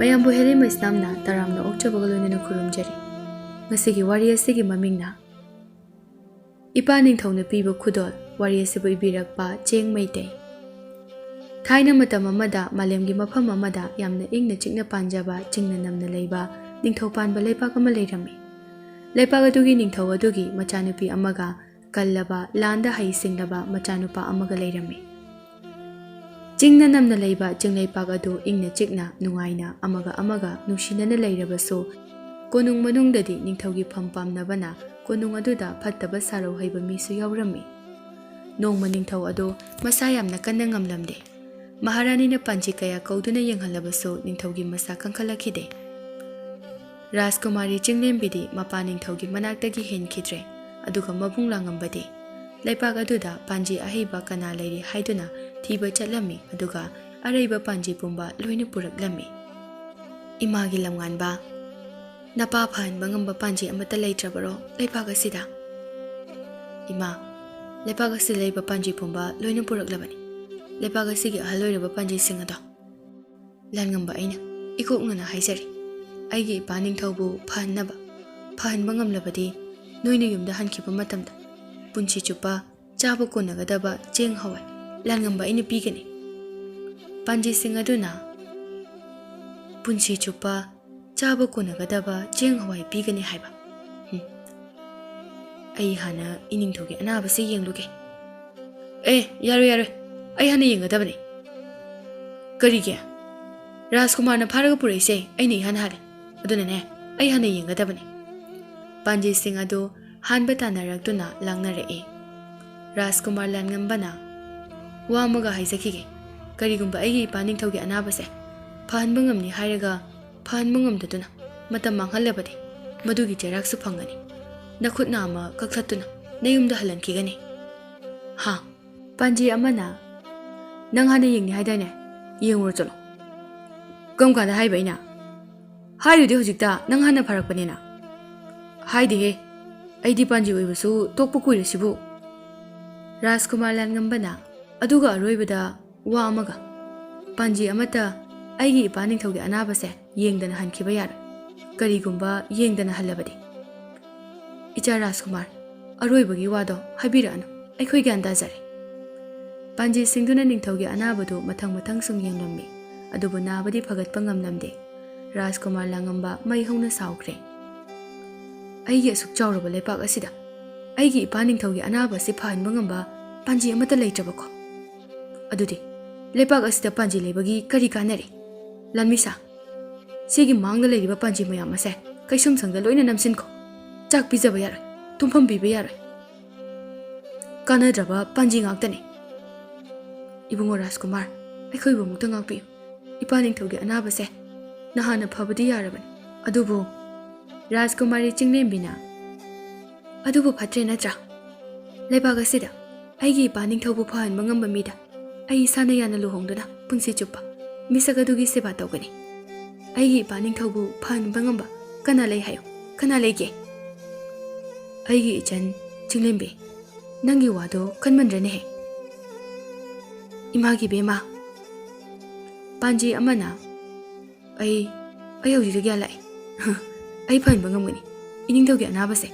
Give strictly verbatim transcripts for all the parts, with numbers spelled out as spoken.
ꯃꯌꯥꯝꯕꯨ ꯍꯦꯂꯤ ꯃꯩꯁꯅꯥꯝꯅ ꯇꯔꯥꯝꯅ ꯑꯣꯛꯆꯕꯒ ꯂꯣꯏꯅꯅ ꯈꯨꯔꯨꯝꯖꯔꯤ꯫ ꯉꯁꯤꯒꯤ ꯋꯥꯔꯤ ꯑꯁꯤꯒꯤ ꯃꯃꯤꯡꯅ ꯏꯄꯥ ꯅꯤꯡꯊꯧꯅ ꯄꯤꯕ ꯈꯨꯗꯣꯜ꯫ ꯋꯥꯔꯤ ꯑꯁꯤꯕꯨ ꯏꯕꯤꯔꯛꯄ ꯆꯦꯡ ꯃꯩꯇꯩ꯫ ꯊꯥꯏꯅ ꯃꯇꯝ ꯑꯃꯗ ꯃꯥꯂꯦꯝꯒꯤ ꯃꯐꯝ ꯑꯃꯗ ꯌꯥꯝꯅ ꯏꯪꯅ ꯆꯤꯛꯅ ꯄꯥꯟꯖꯕ, ꯆꯤꯡꯅ ꯅꯝꯅ ꯂꯩꯕ ꯅꯤꯡꯊꯧ ꯄꯥꯟꯕ ꯂꯩꯄꯥꯛ ꯑꯃ ꯂꯩꯔꯝꯃꯤ꯫ ꯂꯩꯄꯥꯛ ꯑꯗꯨꯒꯤ ꯅꯤꯡꯊꯧ ꯑꯗꯨꯒꯤ ꯃꯆꯥꯅꯨꯄꯤ ꯑꯃꯒ ꯀꯜꯂꯕ, ꯂꯥꯟꯗ ꯍꯩ ꯁꯤꯡꯂꯕ ꯃꯆꯥꯅꯨꯄꯥ ꯑꯃꯒ ꯂꯩꯔꯝꯃꯤ꯫ ꯆꯤꯡꯅ ꯅꯝꯅ ꯂꯩꯕ ꯆꯤꯡꯂꯩꯄꯥꯛ ꯑꯗꯨ ꯏꯪꯅ ꯆꯤꯛꯅ, ꯅꯨꯡꯉꯥꯏꯅ, ꯑꯃꯒ ꯑꯃꯒ ꯅꯨꯡꯁꯤꯅꯅ ꯂꯩꯔꯕꯁꯨ, ꯀꯣꯅꯨꯡ ꯃꯅꯨꯡꯗꯗꯤ ꯅꯤꯡꯊꯧꯒꯤ ꯐꯝ ꯄꯥꯝꯅꯕꯅ ꯀꯣꯅꯨꯡ ꯑꯗꯨꯗ ꯐꯠꯇꯕ ꯁꯥꯔꯧ ꯍꯩꯕ ꯃꯤꯁꯨ ꯌꯥꯎꯔꯝꯃꯤ꯫ ꯅꯣꯡꯃ ꯅꯤꯡꯊꯧ ꯑꯗꯨ ꯃꯁꯥ ꯌꯥꯝꯅ ꯀꯟꯅ ꯉꯝꯂꯝꯗꯦ꯫ ꯃꯍꯥꯔꯥꯅꯤꯅ ꯄꯥꯟꯖꯤ ꯀꯌꯥ ꯀꯧꯗꯨꯅ ꯌꯦꯡꯍꯜꯂꯕꯁꯨ ꯅꯤꯡꯊꯧꯒꯤ ꯃꯁꯥ ꯀꯟꯈꯠꯂꯛꯈꯤꯗꯦ꯫ ꯔꯥꯖꯀꯨꯃꯥꯔꯤ ꯆꯤꯡꯂꯦꯝꯕꯤꯗꯤ ꯃꯄꯥ ꯅꯤꯡꯊꯧꯒꯤ ꯃꯅꯥꯛꯇꯒꯤ ꯍꯦꯟꯈꯤꯗ꯭ꯔꯦ, ꯑꯗꯨꯒ ꯃꯕꯨꯡ ꯂꯥꯡꯉꯝꯕꯗꯤ ꯂꯩꯄꯥꯛ ꯑꯗꯨꯗ ꯄꯥꯟꯖꯤ ꯑꯍꯩꯕ ꯀꯅꯥ ꯂꯩꯔꯤ ꯍꯥꯏꯗꯨꯅ ꯊꯤꯕ ꯆꯠꯂꯝꯃꯤ, ꯑꯗꯨꯒ ꯑꯔꯩꯕ ꯄꯥꯟꯖꯤ ꯄꯨꯝꯕ ꯂꯣꯏꯅ ꯄꯨꯔꯛꯂꯝꯃꯤ꯫ ꯏꯃꯥꯒꯤ ꯂꯝꯉꯥꯟꯕ, ꯅꯄꯥ ꯐꯍꯟꯕ ꯉꯝꯕ ꯄꯥꯟꯖꯤ ꯑꯃꯠꯇ ꯂꯩꯇ꯭ꯔꯕꯔꯣ ꯂꯩꯄꯥꯛ ꯑꯁꯤꯗ? ꯏꯃꯥ, ꯂꯩꯄꯥꯛ ꯑꯁꯤꯗ ꯂꯩꯕ ꯄꯥꯟꯖꯤ ꯄꯨꯝꯕ ꯂꯣꯏꯅ ꯄꯨꯔꯛꯂꯕꯅꯤ꯫ ꯂꯩꯄꯥꯛ ꯑꯁꯤꯒꯤ ꯑꯍꯜ ꯑꯣꯏꯔꯕ ꯄꯥꯟꯖꯤꯁꯤꯡ ꯑꯗꯣ꯫ ꯂꯥꯟꯉꯝꯕ ꯑꯩꯅ ꯏꯀꯣꯛꯅꯅ ꯍꯥꯏꯖꯔꯤ, ꯑꯩꯒꯤ ꯏꯄꯥ ꯅꯤꯡꯊꯧꯕꯨ ꯐꯍꯟꯅꯕ, ꯐꯍꯟꯕ ꯉꯝꯂꯕꯗꯤ ꯅꯣꯏꯅ ꯌꯨꯝꯗ ꯍꯟꯈꯤꯕ ꯃꯇꯝꯗ ꯄꯨꯟꯁꯤ ꯆꯨꯞꯄ ꯆꯥꯕ ꯀꯣꯟꯅꯒꯗꯕ ꯆꯦꯡ ꯍꯋꯥꯏ ꯂꯥꯟꯉꯝꯕ ꯑꯩꯅ ꯄꯤꯒꯅꯤ꯫ ꯄꯥꯟꯖꯤꯁꯤꯡ ꯑꯗꯨꯅ ꯄꯨꯟꯁꯤ ꯆꯨꯞꯄ ꯆꯥꯕ ꯀꯣꯟꯅꯒꯗꯕ ꯆꯦꯡ ꯍꯋꯥꯏ ꯄꯤꯒꯅꯤ ꯍꯥꯏꯕ꯫ ꯍꯨꯝ꯫ ꯑꯩ ꯍꯥꯟꯅ ꯏꯅꯤꯡꯊꯧꯒꯤ ꯑꯅꯥꯕꯁꯤ ꯌꯦꯡꯂꯨꯒꯦ꯫ ꯑꯦ, ꯌꯥꯔꯣꯏ, ꯌꯥꯔꯣꯏ, ꯑꯩ ꯍꯥꯟꯅ ꯌꯦꯡꯒꯗꯕꯅꯤ꯫ ꯀꯔꯤꯒꯤ? ꯔꯥꯖꯀꯨꯃꯥꯔꯅ ꯐꯥꯔꯒ ꯄꯨꯔꯛꯏꯁꯦ ꯑꯩꯅ ꯏꯍꯥꯟ ꯍꯥꯜꯂꯦ꯫ ꯑꯗꯨꯅꯅꯦ, ꯑꯩ ꯍꯥꯟꯅ ꯌꯦꯡꯒꯗꯕꯅꯤ꯫ ꯄꯥꯟꯖꯤꯁꯤꯡ ꯑꯗꯨ ꯍꯥꯟꯕ ꯇꯥꯟꯅꯔꯛꯇꯨꯅ ꯂꯥꯡꯅꯔꯛꯏ꯫ ꯔꯥꯖꯀꯨꯃꯥꯔ ꯂꯥꯟꯉꯝꯕꯅ ꯋꯥ ꯑꯃꯒ ꯍꯥꯏꯖꯈꯤꯒꯦ꯫ ꯀꯔꯤꯒꯨꯝꯕ ꯑꯩꯒꯤ ꯏꯄꯥ ꯅꯤꯡꯊꯧꯒꯤ ꯑꯅꯥꯕꯁꯦ ꯐꯍꯟꯕ ꯉꯝꯅꯤ ꯍꯥꯏꯔꯒ ꯐꯍꯟꯕ ꯉꯝꯗꯗꯨꯅ ꯃꯇꯝ ꯃꯥꯡꯍꯜꯂꯕꯗꯤ ꯃꯗꯨꯒꯤ ꯆꯩꯔꯥꯛꯁꯨ ꯐꯪꯒꯅꯤ꯫ ꯅꯈꯨꯠ ꯅꯥꯝꯃ ꯀꯛꯊꯠꯇꯨꯅ ꯅꯌꯨꯝꯗ ꯍꯜꯍꯟꯈꯤꯒꯅꯤ꯫ ꯍꯥ? ꯄꯥꯟꯖꯤ ꯑꯃꯅ, "ꯅꯪ ꯍꯥꯟꯅ ꯌꯦꯡꯅꯤ ꯍꯥꯏꯗꯥꯏꯅꯦ? ꯌꯦꯡꯉꯨꯔꯣ ꯆꯠꯂꯣ꯫" "ꯀꯔꯝ ꯀꯥꯟꯗ ꯍꯥꯏꯕ ꯑꯩꯅ? ꯍꯥꯏꯗꯨꯗꯤ ꯍꯧꯖꯤꯛꯇ, ꯅꯪ ꯍꯥꯟꯅ ꯐꯔꯛꯄꯅꯦꯅ꯫" "ꯍꯥꯏꯗꯦꯍꯦ, ꯑꯩꯗꯤ ꯄꯥꯟꯖꯤ ꯑꯣꯏꯕꯁꯨ ꯇꯣꯛꯄ ꯀꯨꯏꯔꯁꯤꯕꯨ꯫" ꯔꯥꯖꯀꯨꯃꯥꯔ ꯂꯥꯟꯉꯝꯕꯅ ꯑꯗꯨꯒ ꯑꯔꯣꯏꯕꯗ ꯋꯥ ꯑꯃꯒ, ꯄꯥꯟꯖꯤ ꯑꯃꯠꯇ ꯑꯩꯒꯤ ꯏꯄꯥ ꯅꯤꯡꯊꯧꯒꯤ ꯑꯅꯥꯕꯁꯦ ꯌꯦꯡꯗꯅ ꯍꯟꯈꯤꯕ ꯌꯥꯔꯣꯏ꯫ ꯀꯔꯤꯒꯨꯝꯕ ꯌꯦꯡꯗꯅ ꯍꯜꯂꯕꯗꯤ꯫ ꯏꯆꯥ ꯔꯥꯖꯀꯨꯃꯥꯔ, ꯑꯔꯣꯏꯕꯒꯤ ꯋꯥꯗꯣ ꯍꯥꯏꯕꯤꯔꯛꯑꯅꯨ, ꯑꯩꯈꯣꯏ ꯒ꯭ꯌꯥꯟ ꯇꯥꯖꯔꯦ꯫ ꯄꯥꯟꯖꯤꯁꯤꯡꯗꯨꯅ ꯅꯤꯡꯊꯧꯒꯤ ꯑꯅꯥꯕꯗꯨ ꯃꯊꯪ ꯃꯊꯪ ꯁꯨꯝ ꯌꯦꯡꯂꯝꯃꯤ, ꯑꯗꯨꯕꯨ ꯅꯥꯕꯗꯤ ꯐꯒꯠꯄ ꯉꯝꯂꯝꯗꯦ꯫ ꯔꯥꯖꯀꯨꯃꯥꯔ ꯂꯥꯡꯉꯝꯕ ꯃꯩ ꯍꯧꯅ ꯁꯥꯎꯈ꯭ꯔꯦ꯫ ꯑꯩꯒꯤ ꯑꯁꯨꯛ ꯆꯥꯎꯔꯕ ꯂꯩꯄꯥꯛ ꯑꯁꯤꯗ ꯑꯩꯒꯤ ꯏꯄꯥ ꯅꯤꯡꯊꯧꯒꯤ ꯑꯅꯥꯕ ꯑꯁꯤ ꯐꯍꯟꯕ ꯉꯝꯕ ꯄꯥꯟꯖꯤ ꯑꯃꯠꯇ ꯂꯩꯇ꯭ꯔꯕꯀꯣ? ꯑꯗꯨꯗꯤ ꯂꯩꯄꯥꯛ ꯑꯁꯤꯗ ꯄꯥꯟꯖꯤ ꯂꯩꯕꯒꯤ ꯀꯔꯤ ꯀꯥꯟꯅꯔꯤ? ꯂꯥꯟꯃꯤꯁꯥ, ꯁꯤꯒꯤ ꯃꯥꯡꯗ ꯂꯩꯔꯤꯕ ꯄꯥꯟꯖꯤ ꯃꯌꯥꯝ ꯑꯁꯦ ꯀꯩꯁꯨꯝꯁꯪꯗ ꯂꯣꯏꯅ ꯅꯝꯁꯤꯟꯈꯣ꯫ ꯆꯥꯛ ꯄꯤꯖꯕ ꯌꯥꯔꯣꯏ, ꯇꯨꯝꯐꯝ ꯄꯤꯕ ꯌꯥꯔꯣꯏ꯫ ꯀꯥꯟꯅꯗ꯭ꯔꯕ ꯄꯥꯟꯖꯤ ꯉꯥꯛꯇꯅꯤ꯫ ꯏꯕꯨꯡꯉꯣ ꯔꯥꯖꯀꯨꯃꯥꯔ, ꯑꯩꯈꯣꯏꯕꯨ ꯑꯃꯨꯛꯇ ꯉꯥꯛꯄꯤꯌꯨ꯫ ꯏꯄꯥ ꯅꯤꯡꯊꯧꯒꯤ ꯑꯅꯥꯕꯁꯦ ꯅꯍꯥꯟꯅ ꯐꯕꯗꯤ ꯌꯥꯔꯕꯅꯤ, ꯑꯗꯨꯕꯨ ꯔꯥꯖꯀꯨꯃꯥꯔꯤ ꯆꯤꯡꯂꯦꯝꯕꯤꯅ, "ꯑꯗꯨꯕꯨ ꯐꯠꯇ꯭ꯔꯦ ꯅꯠꯇ꯭ꯔꯥ? ꯂꯩꯕꯥꯛ ꯑꯁꯤꯗ ꯑꯩꯒꯤ ꯏꯄꯥ ꯅꯤꯡꯊꯧꯕꯨ ꯐꯍꯟꯕ ꯉꯝꯕ ꯃꯤꯗ ꯑꯩ ꯏꯁꯥꯅ ꯌꯥꯅ ꯂꯨꯍꯣꯡꯗꯨꯅ ꯄꯨꯟꯁꯤ ꯆꯨꯞꯄ ꯃꯤꯁꯛ ꯑꯗꯨꯒꯤ ꯁꯦꯕꯥ ꯇꯧꯒꯅꯤ꯫ ꯑꯩꯒꯤ ꯏꯄꯥ ꯅꯤꯡꯊꯧꯕꯨ ꯐꯍꯟꯕ ꯉꯝꯕ ꯀꯅꯥ ꯂꯩ ꯍꯥꯏꯌꯨ? ꯀꯅꯥ ꯂꯩꯒꯦ?" ꯑꯩꯒꯤ ꯏꯆꯟ ꯆꯤꯡꯂꯦꯝꯕꯤ, ꯅꯪꯒꯤ ꯋꯥꯗꯣ ꯀꯟꯃꯟꯗ꯭ꯔꯅꯦꯍꯦ? ꯏꯃꯥꯒꯤ ꯕꯦꯝꯃ, ꯄꯥꯟꯖꯤ ꯑꯃꯅ, "ꯑꯩ, ꯑꯩ ꯍꯧꯖꯤꯛꯇ ꯒ꯭ꯌꯥꯟ ꯂꯥꯛꯑꯦ꯫ ꯑꯩ ꯐꯍꯟꯕ ꯉꯝꯒꯅꯤ ꯏꯅꯤꯡꯊꯧꯒꯤ ꯑꯅꯥꯕꯁꯦ꯫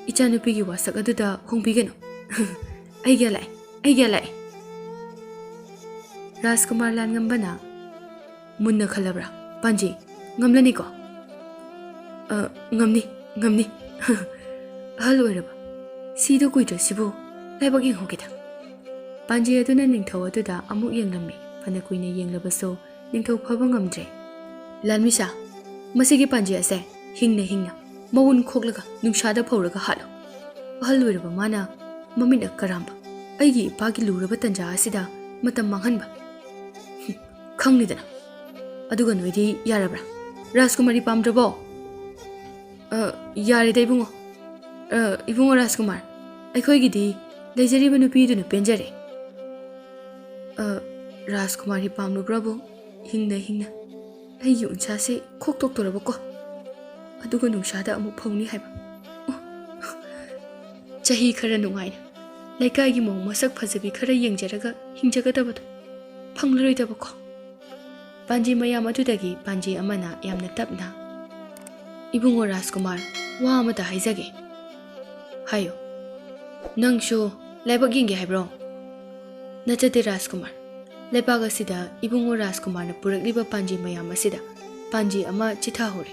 ꯏꯆꯥꯅꯨꯄꯤꯒꯤ ꯋꯥꯁꯛ ꯑꯗꯨꯗ ꯍꯣꯡꯕꯤꯒꯅꯨ꯫ ꯑꯩ ꯒ꯭ꯌꯥꯟ ꯂꯥꯛꯑꯦ, ꯑꯩ ꯒ꯭ꯌꯥꯟ ꯂꯥꯛꯑꯦ꯫" ꯔꯥꯖꯀꯨꯃꯥꯔ ꯂꯥꯟꯉꯝꯕꯅ, "ꯃꯨꯟꯅ ꯈꯜꯂꯕ꯭ꯔꯥ, ꯄꯥꯟꯖꯤ? ꯉꯝꯂꯅꯤꯀꯣ?" "ꯑ, ꯉꯝꯅꯤ, ꯉꯝꯅꯤ꯫" "ꯑꯍꯜ ꯑꯣꯏꯔꯕ ꯁꯤꯗꯣ ꯀꯨꯏꯗ꯭ꯔꯁꯤꯕꯨ ꯂꯥꯏꯕꯛ ꯌꯦꯡꯍꯧꯒꯦꯗ꯫" ꯄꯥꯟꯖꯤ ꯑꯗꯨꯅ ꯅꯤꯡꯊꯧ ꯑꯗꯨꯗ ꯑꯃꯨꯛ ꯌꯦꯡꯂꯝꯃꯤ꯫ ꯐꯅ ꯀꯨꯏꯅ ꯌꯦꯡꯂꯕꯁꯨ ꯅꯤꯡꯊꯧ ꯐꯕ ꯉꯝꯗ꯭ꯔꯦ꯫ "ꯂꯥꯟꯃꯤꯁꯥ, ꯃꯁꯤꯒꯤ ꯄꯥꯟꯖꯤ ꯑꯁꯦ ꯍꯤꯡꯅ ꯍꯤꯡꯅ ꯃꯎꯟ ꯈꯣꯛꯂꯒ ꯅꯨꯡꯁꯥꯗ ꯐꯧꯔꯒ ꯍꯥꯠꯂꯨ꯫ ꯑꯍꯜ ꯑꯣꯏꯔꯕ ꯃꯥꯅ ꯃꯃꯤꯠꯅ ꯀꯔꯥꯝꯕ, ꯑꯩꯒꯤ ꯏꯄꯥꯒꯤ ꯂꯨꯔꯕ ꯇꯟꯖꯥ ꯑꯁꯤꯗ ꯃꯇꯝ ꯃꯥꯡꯍꯟꯕ꯫ ꯍꯨꯝ, ꯈꯪꯂꯤꯗꯅ꯫ ꯑꯗꯨꯒ ꯅꯣꯏꯗꯤ ꯌꯥꯔꯕ꯭ꯔꯥ? ꯔꯥꯖꯀꯨꯃꯥꯔꯤ ꯄꯥꯝꯗ꯭ꯔꯕꯣ?" "ꯑ, ꯌꯥꯔꯦꯗ ꯏꯕꯨꯡꯉꯣ꯫ ꯑ, ꯏꯕꯨꯡꯉꯣ ꯔꯥꯖꯀꯨꯃꯥꯔ, ꯑꯩꯈꯣꯏꯒꯤꯗꯤ ꯂꯩꯖꯔꯤꯕ ꯅꯨꯄꯤꯗꯨꯅ ꯄꯦꯟꯖꯔꯦ꯫" "ꯑ, ꯔꯥꯖꯀꯨꯃꯥꯔꯤ ꯄꯥꯝꯂꯨꯕ꯭ꯔꯕꯨ? ꯍꯤꯡꯅ ꯍꯤꯡꯅ ꯑꯩꯒꯤ ꯎꯟꯁꯥꯁꯦ ꯈꯣꯛꯇꯣꯛꯇꯣꯔꯕꯀꯣ? ꯑꯗꯨꯒ ꯅꯨꯡꯁꯥꯗ ꯑꯃꯨꯛ ꯐꯧꯅꯤ ꯍꯥꯏꯕ꯫ ꯎ, ꯆꯍꯤ ꯈꯔ ꯅꯨꯡꯉꯥꯏꯅ ꯂꯩꯀꯥꯏꯒꯤ ꯃꯧ ꯃꯁꯛ ꯐꯖꯕꯤ ꯈꯔ ꯌꯦꯡꯖꯔꯒ ꯍꯤꯡꯖꯒꯗꯕꯗꯣ ꯐꯪꯂꯔꯣꯏꯗꯕꯀꯣ?" ꯄꯥꯟꯖꯤ ꯃꯌꯥꯝ ꯑꯗꯨꯗꯒꯤ ꯄꯥꯟꯖꯤ ꯑꯃꯅ ꯌꯥꯝꯅ ꯇꯞꯅ, "ꯏꯕꯨꯡꯉꯣ ꯔꯥꯖꯀꯨꯃꯥꯔ, ꯋꯥ ꯑꯃꯇ ꯍꯥꯏꯖꯒꯦ꯫" "ꯍꯥꯏꯌꯨ꯫" "ꯅꯪꯁꯨ ꯂꯥꯏꯕꯛ ꯌꯦꯡꯒꯦ ꯍꯥꯏꯕ꯭ꯔꯣ?" "ꯅꯠꯆꯗꯦ ꯔꯥꯖꯀꯨꯃꯥꯔ, ꯂꯩꯕꯥꯛ ꯑꯁꯤꯗ ꯏꯕꯨꯡꯉꯣ ꯔꯥꯖꯀꯨꯃꯥꯔꯅ ꯄꯨꯔꯛꯂꯤꯕ ꯄꯥꯟꯖꯤ ꯃꯌꯥꯝ ꯑꯁꯤꯗ ꯄꯥꯟꯖꯤ ꯑꯃ ꯆꯤꯊꯍꯧꯔꯦ꯫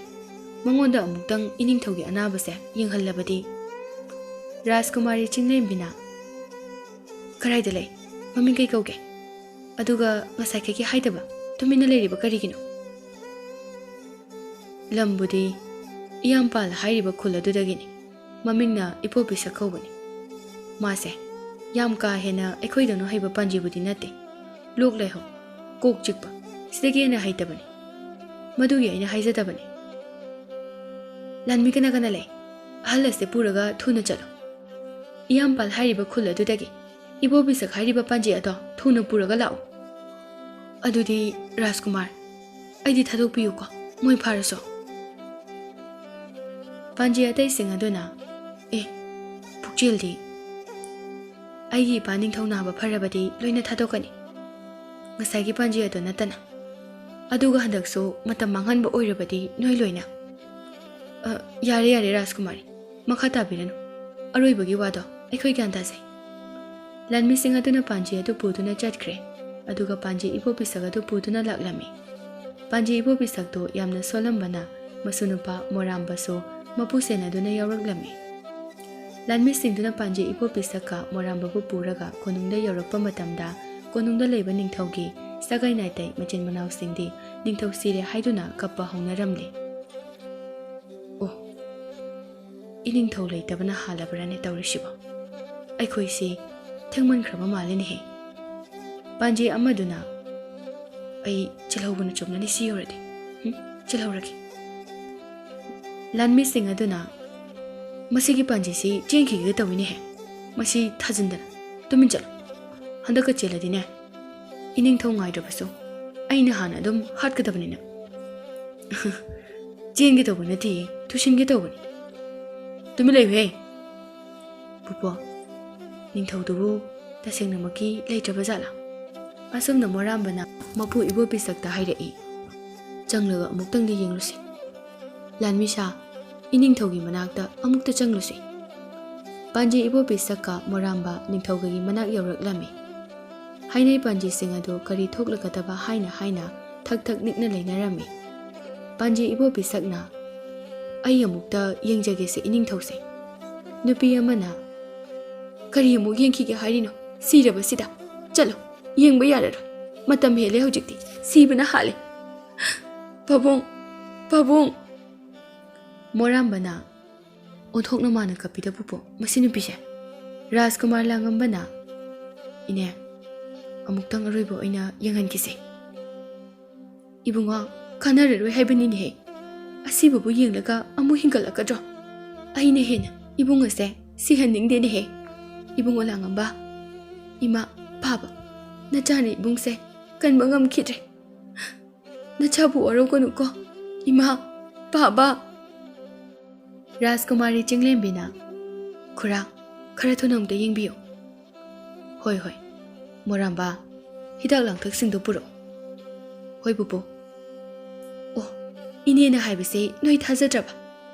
ꯃꯉꯣꯟꯗ ꯑꯃꯨꯛꯇꯪ ꯏꯅꯤꯡꯊꯧꯒꯤ ꯑꯅꯥꯕꯁꯦ ꯌꯦꯡꯍꯜꯂꯕꯗꯤ꯫" ꯔꯥꯖꯀꯨꯃꯥꯔꯤ ꯆꯤꯡꯂꯦꯝꯕꯤꯅ, "ꯀꯗꯥꯏꯗ ꯂꯩ? ꯃꯃꯤꯡ ꯀꯩ ꯀꯧꯒꯦ? ꯑꯗꯨꯒ ꯉꯁꯥꯏꯈꯩꯒꯤ ꯍꯥꯏꯗꯕ, ꯇꯨꯃꯤꯟꯅ ꯂꯩꯔꯤꯕ ꯀꯔꯤꯒꯤꯅꯣ?" "ꯂꯝꯕꯨꯗꯤ ꯏꯌꯥꯝꯄꯥꯜ ꯍꯥꯏꯔꯤꯕ ꯈꯨꯜ ꯑꯗꯨꯗꯒꯤꯅꯤ꯫ ꯃꯃꯤꯡꯅ ꯏꯕꯣꯕꯤꯁꯛ ꯀꯧꯕꯅꯤ꯫ ꯃꯥꯁꯦ ꯌꯥꯝ ꯀꯥ ꯍꯦꯟꯅ ꯑꯩꯈꯣꯏꯗꯧꯅ ꯍꯩꯕ ꯄꯥꯟꯖꯤꯕꯨꯗꯤ ꯅꯠꯇꯦ꯫ ꯂꯣꯛ ꯂꯥꯏꯍꯧ, ꯀꯣꯛ ꯆꯤꯛꯄ, ꯁꯤꯗꯒꯤ ꯍꯦꯟꯅ ꯍꯩꯇꯕꯅꯤ꯫ ꯃꯗꯨꯒꯤ ꯑꯩꯅ ꯍꯥꯏꯖꯗꯕꯅꯤ꯫" "ꯂꯥꯟꯃꯤ ꯀꯅꯥ ꯀꯅꯥ ꯂꯩ? ꯑꯍꯜ ꯑꯁꯦ ꯄꯨꯔꯒ ꯊꯨꯅ ꯆꯠꯂꯨ꯫ ꯏꯌꯥꯝꯄꯥꯜ ꯍꯥꯏꯔꯤꯕ ꯈꯨꯜ ꯑꯗꯨꯗꯒꯤ ꯏꯕꯣꯕꯤꯁꯛ ꯍꯥꯏꯔꯤꯕ ꯄꯥꯟꯖꯤ ꯑꯗꯣ ꯊꯨꯅ ꯄꯨꯔꯒ ꯂꯥꯛꯎ꯫" "ꯑꯗꯨꯗꯤ ꯔꯥꯖꯀꯨꯃꯥꯔ, ꯑꯩꯗꯤ ꯊꯥꯗꯣꯛꯄꯤꯌꯨꯀꯣ, ꯃꯣꯏ ꯐꯥꯔꯁꯨ꯫" ꯄꯥꯟꯖꯤ ꯑꯇꯩꯁꯤꯡ ꯑꯗꯨꯅ, "ꯑꯦ, ꯄꯨꯛꯆꯦꯜꯗꯤ, ꯑꯩꯒꯤ ꯏꯄꯥ ꯅꯤꯡꯊꯧ ꯅꯥꯕ ꯐꯔꯕꯗꯤ ꯂꯣꯏꯅ ꯊꯥꯗꯣꯛꯀꯅꯤ, ꯉꯁꯥꯏꯒꯤ ꯄꯥꯟꯖꯤ ꯑꯗꯨ ꯅꯠꯇꯅ꯫ ꯑꯗꯨꯒ ꯍꯟꯗꯛꯁꯨ ꯃꯇꯝ ꯃꯥꯡꯍꯟꯕ ꯑꯣꯏꯔꯕꯗꯤ ꯅꯣꯏ ꯂꯣꯏꯅ꯫" "ꯑ, ꯌꯥꯔꯦ, ꯌꯥꯔꯦ ꯔꯥꯖꯀꯨꯃꯥꯔꯤ, ꯃꯈꯥ ꯇꯥꯕꯤꯔꯅꯨ꯫ ꯑꯔꯣꯏꯕꯒꯤ ꯋꯥꯗꯣ ꯑꯩꯈꯣꯏ ꯒ꯭ꯌꯥꯟ ꯇꯥꯖꯩ꯫" ꯂꯥꯟꯃꯤꯁꯤꯡ ꯑꯗꯨꯅ ꯄꯥꯟꯖꯤ ꯑꯗꯨ ꯄꯨꯗꯨꯅ ꯆꯠꯈ꯭ꯔꯦ꯫ ꯑꯗꯨꯒ ꯄꯥꯟꯖꯤ ꯏꯕꯣꯕꯤꯁꯛ ꯑꯗꯨ ꯄꯨꯗꯨꯅ ꯂꯥꯛꯂꯝꯃꯤ꯫ ꯄꯥꯟꯖꯤ ꯏꯕꯣꯕꯤꯁꯛꯇꯨ ꯌꯥꯝꯅ ꯁꯣꯜꯂꯝꯕꯅ ꯃꯁꯨ ꯅꯨꯄꯥ ꯃꯣꯔꯥꯝꯕꯁꯨ ꯃꯄꯨ ꯁꯦꯟꯅꯗꯨꯅ ꯌꯥꯎꯔꯛꯂꯝꯃꯤ꯫ ꯂꯥꯟꯃꯤꯁꯤꯡꯗꯨꯅ ꯄꯥꯟꯖꯤ ꯏꯕꯣꯕꯤꯁꯛꯀ ꯃꯣꯔꯥꯝꯕꯕꯨ ꯄꯨꯔꯒ ꯀꯣꯅꯨꯡꯗ ꯌꯧꯔꯛꯄ ꯃꯇꯝꯗ, ꯀꯣꯅꯨꯡꯗ ꯂꯩꯕ ꯅꯤꯡꯊꯧꯒꯤ ꯁꯒꯥꯏ ꯅꯥꯏꯇꯩ ꯃꯆꯤꯟ ꯃꯅꯥꯎꯁꯤꯡꯗꯤ ꯅꯤꯡꯊꯧ ꯁꯤꯔꯦ ꯍꯥꯏꯗꯨꯅ ꯀꯞꯄ ꯍꯧꯅꯔꯝꯂꯤ꯫ "ꯑꯣ, ꯏꯅꯤꯡꯊꯧ ꯂꯩꯇꯕꯅ ꯍꯥꯜꯂꯕ꯭ꯔꯥꯅꯦ ꯇꯧꯔꯤꯁꯤꯕꯣ? ꯑꯩꯈꯣꯏꯁꯤ ꯊꯦꯡꯃꯟꯈ꯭ꯔꯕ ꯃꯥꯜꯂꯦꯅꯦꯍꯦ꯫" ꯄꯥꯟꯖꯤ ꯑꯃꯗꯨꯅ, "ꯑꯩ ꯆꯦꯜꯍꯧꯕꯅ ꯆꯨꯝꯂꯅꯤ ꯁꯤ ꯌꯧꯔꯗꯤ꯫ ꯎꯝ, ꯆꯦꯜꯍꯧꯔꯒꯦ꯫" ꯂꯥꯟꯃꯤꯁꯤꯡ ꯑꯗꯨꯅ, "ꯃꯁꯤꯒꯤ ꯄꯥꯟꯖꯤꯁꯤ ꯆꯦꯟꯈꯤꯒꯦ ꯇꯧꯏꯅꯦꯍꯦ꯫ ꯃꯁꯤ ꯊꯥꯖꯤꯟꯗꯅ ꯇꯨꯃꯤꯟ ꯆꯠꯂꯨ꯫ ꯍꯟꯗꯛꯀ ꯆꯦꯜꯂꯗꯤꯅꯦ, ꯏꯅꯤꯡꯊꯧ ꯉꯥꯏꯗ꯭ꯔꯕꯁꯨ ꯑꯩꯅ ꯍꯥꯟꯅ ꯑꯗꯨꯝ ꯍꯥꯠꯀꯗꯕꯅꯤꯅ꯫" "ꯆꯦꯟꯒꯦ ꯇꯧꯕ ꯅꯠꯇꯦ, ꯊꯨꯁꯤꯟꯒꯦ ꯇꯧꯕꯅꯤ꯫" "ꯇꯨꯃꯤꯟ ꯂꯩꯌꯨꯍꯦ꯫" "ꯄꯨꯄꯨ, ꯅꯤꯡꯊꯧꯗꯨꯕꯨ ꯇꯁꯦꯡꯅꯃꯛꯀꯤ ꯂꯩꯇ꯭ꯔꯕ ꯖꯥꯠꯂꯥ?" ꯑꯁꯨꯝꯅ ꯃꯣꯔꯥꯝꯕꯅ ꯃꯄꯨ ꯏꯕꯣꯕꯤꯁꯛꯇ ꯍꯥꯏꯔꯛꯏ꯫ ꯆꯪꯂꯒ ꯑꯃꯨꯛꯇꯪꯗꯤ ꯌꯦꯡꯂꯨꯁꯤ꯫ ꯂꯥꯟꯃꯤꯁꯥ, ꯏꯅꯤꯡꯊꯧꯒꯤ ꯃꯅꯥꯛꯇ ꯑꯃꯨꯛꯇ ꯆꯪꯂꯨꯁꯤ꯫ ꯄꯥꯟꯖꯤ ꯏꯕꯣꯕꯤꯁꯛꯀ ꯃꯣꯔꯥꯝꯕ ꯅꯤꯡꯊꯧꯒꯒꯤ ꯃꯅꯥꯛ ꯌꯧꯔꯛꯂꯝꯃꯤ꯫ ꯍꯩꯅꯩ ꯄꯥꯟꯖꯤꯁꯤꯡ ꯑꯗꯨ ꯀꯔꯤ ꯊꯣꯛꯂꯒꯗꯕ ꯍꯥꯏꯅ ꯍꯥꯏꯅ ꯊꯛ ꯊꯛ ꯅꯤꯛꯅ ꯂꯩꯅꯔꯝꯃꯤ꯫ ꯄꯥꯟꯖꯤ ꯏꯕꯣꯕꯤꯁꯛꯅ, "ꯑꯩ ꯑꯃꯨꯛꯇ ꯌꯦꯡꯖꯒꯦꯁꯦ ꯏꯅꯤꯡꯊꯧꯁꯦ꯫" ꯅꯨꯄꯤ ꯑꯃꯅ, "ꯀꯔꯤ ꯑꯃꯨꯛ ꯌꯦꯡꯈꯤꯒꯦ ꯍꯥꯏꯔꯤꯅꯣ? ꯁꯤꯔꯕꯁꯤꯗ? ꯆꯠꯂꯣ, ꯌꯦꯡꯕ ꯌꯥꯔꯔꯣꯏ꯫ ꯃꯇꯝ ꯍꯦꯜꯂꯦ ꯍꯧꯖꯤꯛꯇꯤ꯫ ꯁꯤꯕꯅ ꯍꯥꯜꯂꯦ꯫ ꯄꯥꯕꯨꯡ, ꯄꯥꯕꯨꯡ!" ꯃꯣꯔꯥꯝꯕꯅ, "ꯑꯣꯟꯊꯣꯛꯅ ꯃꯥꯅ ꯀꯞꯄꯤꯗ ꯄꯨꯄꯨ, ꯃꯁꯤ ꯅꯨꯄꯤꯁꯦ꯫" ꯔꯥꯖꯀꯨꯃꯥꯔ ꯂꯥꯡꯉꯝꯕꯅ, "ꯏꯅꯦ, ꯑꯃꯨꯛꯇꯪ ꯑꯔꯣꯏꯕ ꯑꯣꯏꯅ ꯌꯦꯡꯍꯟꯈꯤꯁꯦ꯫" "ꯏꯕꯨꯡꯉꯣ, ꯀꯥꯟꯅꯔꯔꯣꯏ ꯍꯥꯏꯕꯅꯤꯅꯦꯍꯦ꯫ ꯑꯁꯤꯕꯕꯨ ꯌꯦꯡꯂꯒ ꯑꯃꯨꯛ ꯍꯤꯡꯒꯠꯂꯛꯀꯗ꯭ꯔꯣ? ꯑꯩꯅ ꯍꯦꯟꯅ ꯏꯕꯨꯡ ꯑꯁꯦ ꯁꯤꯍꯟꯅꯤꯡꯗꯦꯅꯦꯍꯦ꯫ ꯏꯕꯨꯡꯉꯣ ꯂꯥꯡꯉꯝꯕ, ꯏꯃꯥ, ꯄꯥꯕ, ꯅꯆꯥꯅ ꯏꯕꯨꯡꯁꯦ ꯀꯟꯕ ꯉꯝꯈꯤꯗ꯭ꯔꯦ꯫ ꯅꯆꯥꯕꯨ ꯋꯥꯔꯧꯒꯅꯨꯀꯣ, ꯏꯃꯥ, ꯄꯥꯕ꯫" ꯔꯥꯖꯀꯨꯃꯥꯔꯤ ꯆꯤꯡꯂꯦꯝꯕꯤꯅ, "ꯈꯨꯔꯥ, ꯈꯔ ꯊꯨꯅ ꯑꯃꯨꯛꯇ ꯌꯦꯡꯕꯤꯌꯨ꯫" "ꯍꯣꯏ, ꯍꯣꯏ꯫ ꯃꯣꯔꯥꯝꯕ, ꯍꯤꯗꯥꯛ ꯂꯥꯡꯊꯛꯁꯤꯡꯗꯨ ꯄꯨꯔꯛꯎ꯫" "ꯍꯣꯏ, ꯄꯨꯄꯨ꯫" "ꯑꯣ, ꯏꯅꯦꯅ ꯍꯥꯏꯕꯁꯤ ꯅꯣꯏ ꯊꯥꯖꯗ꯭ꯔꯕ?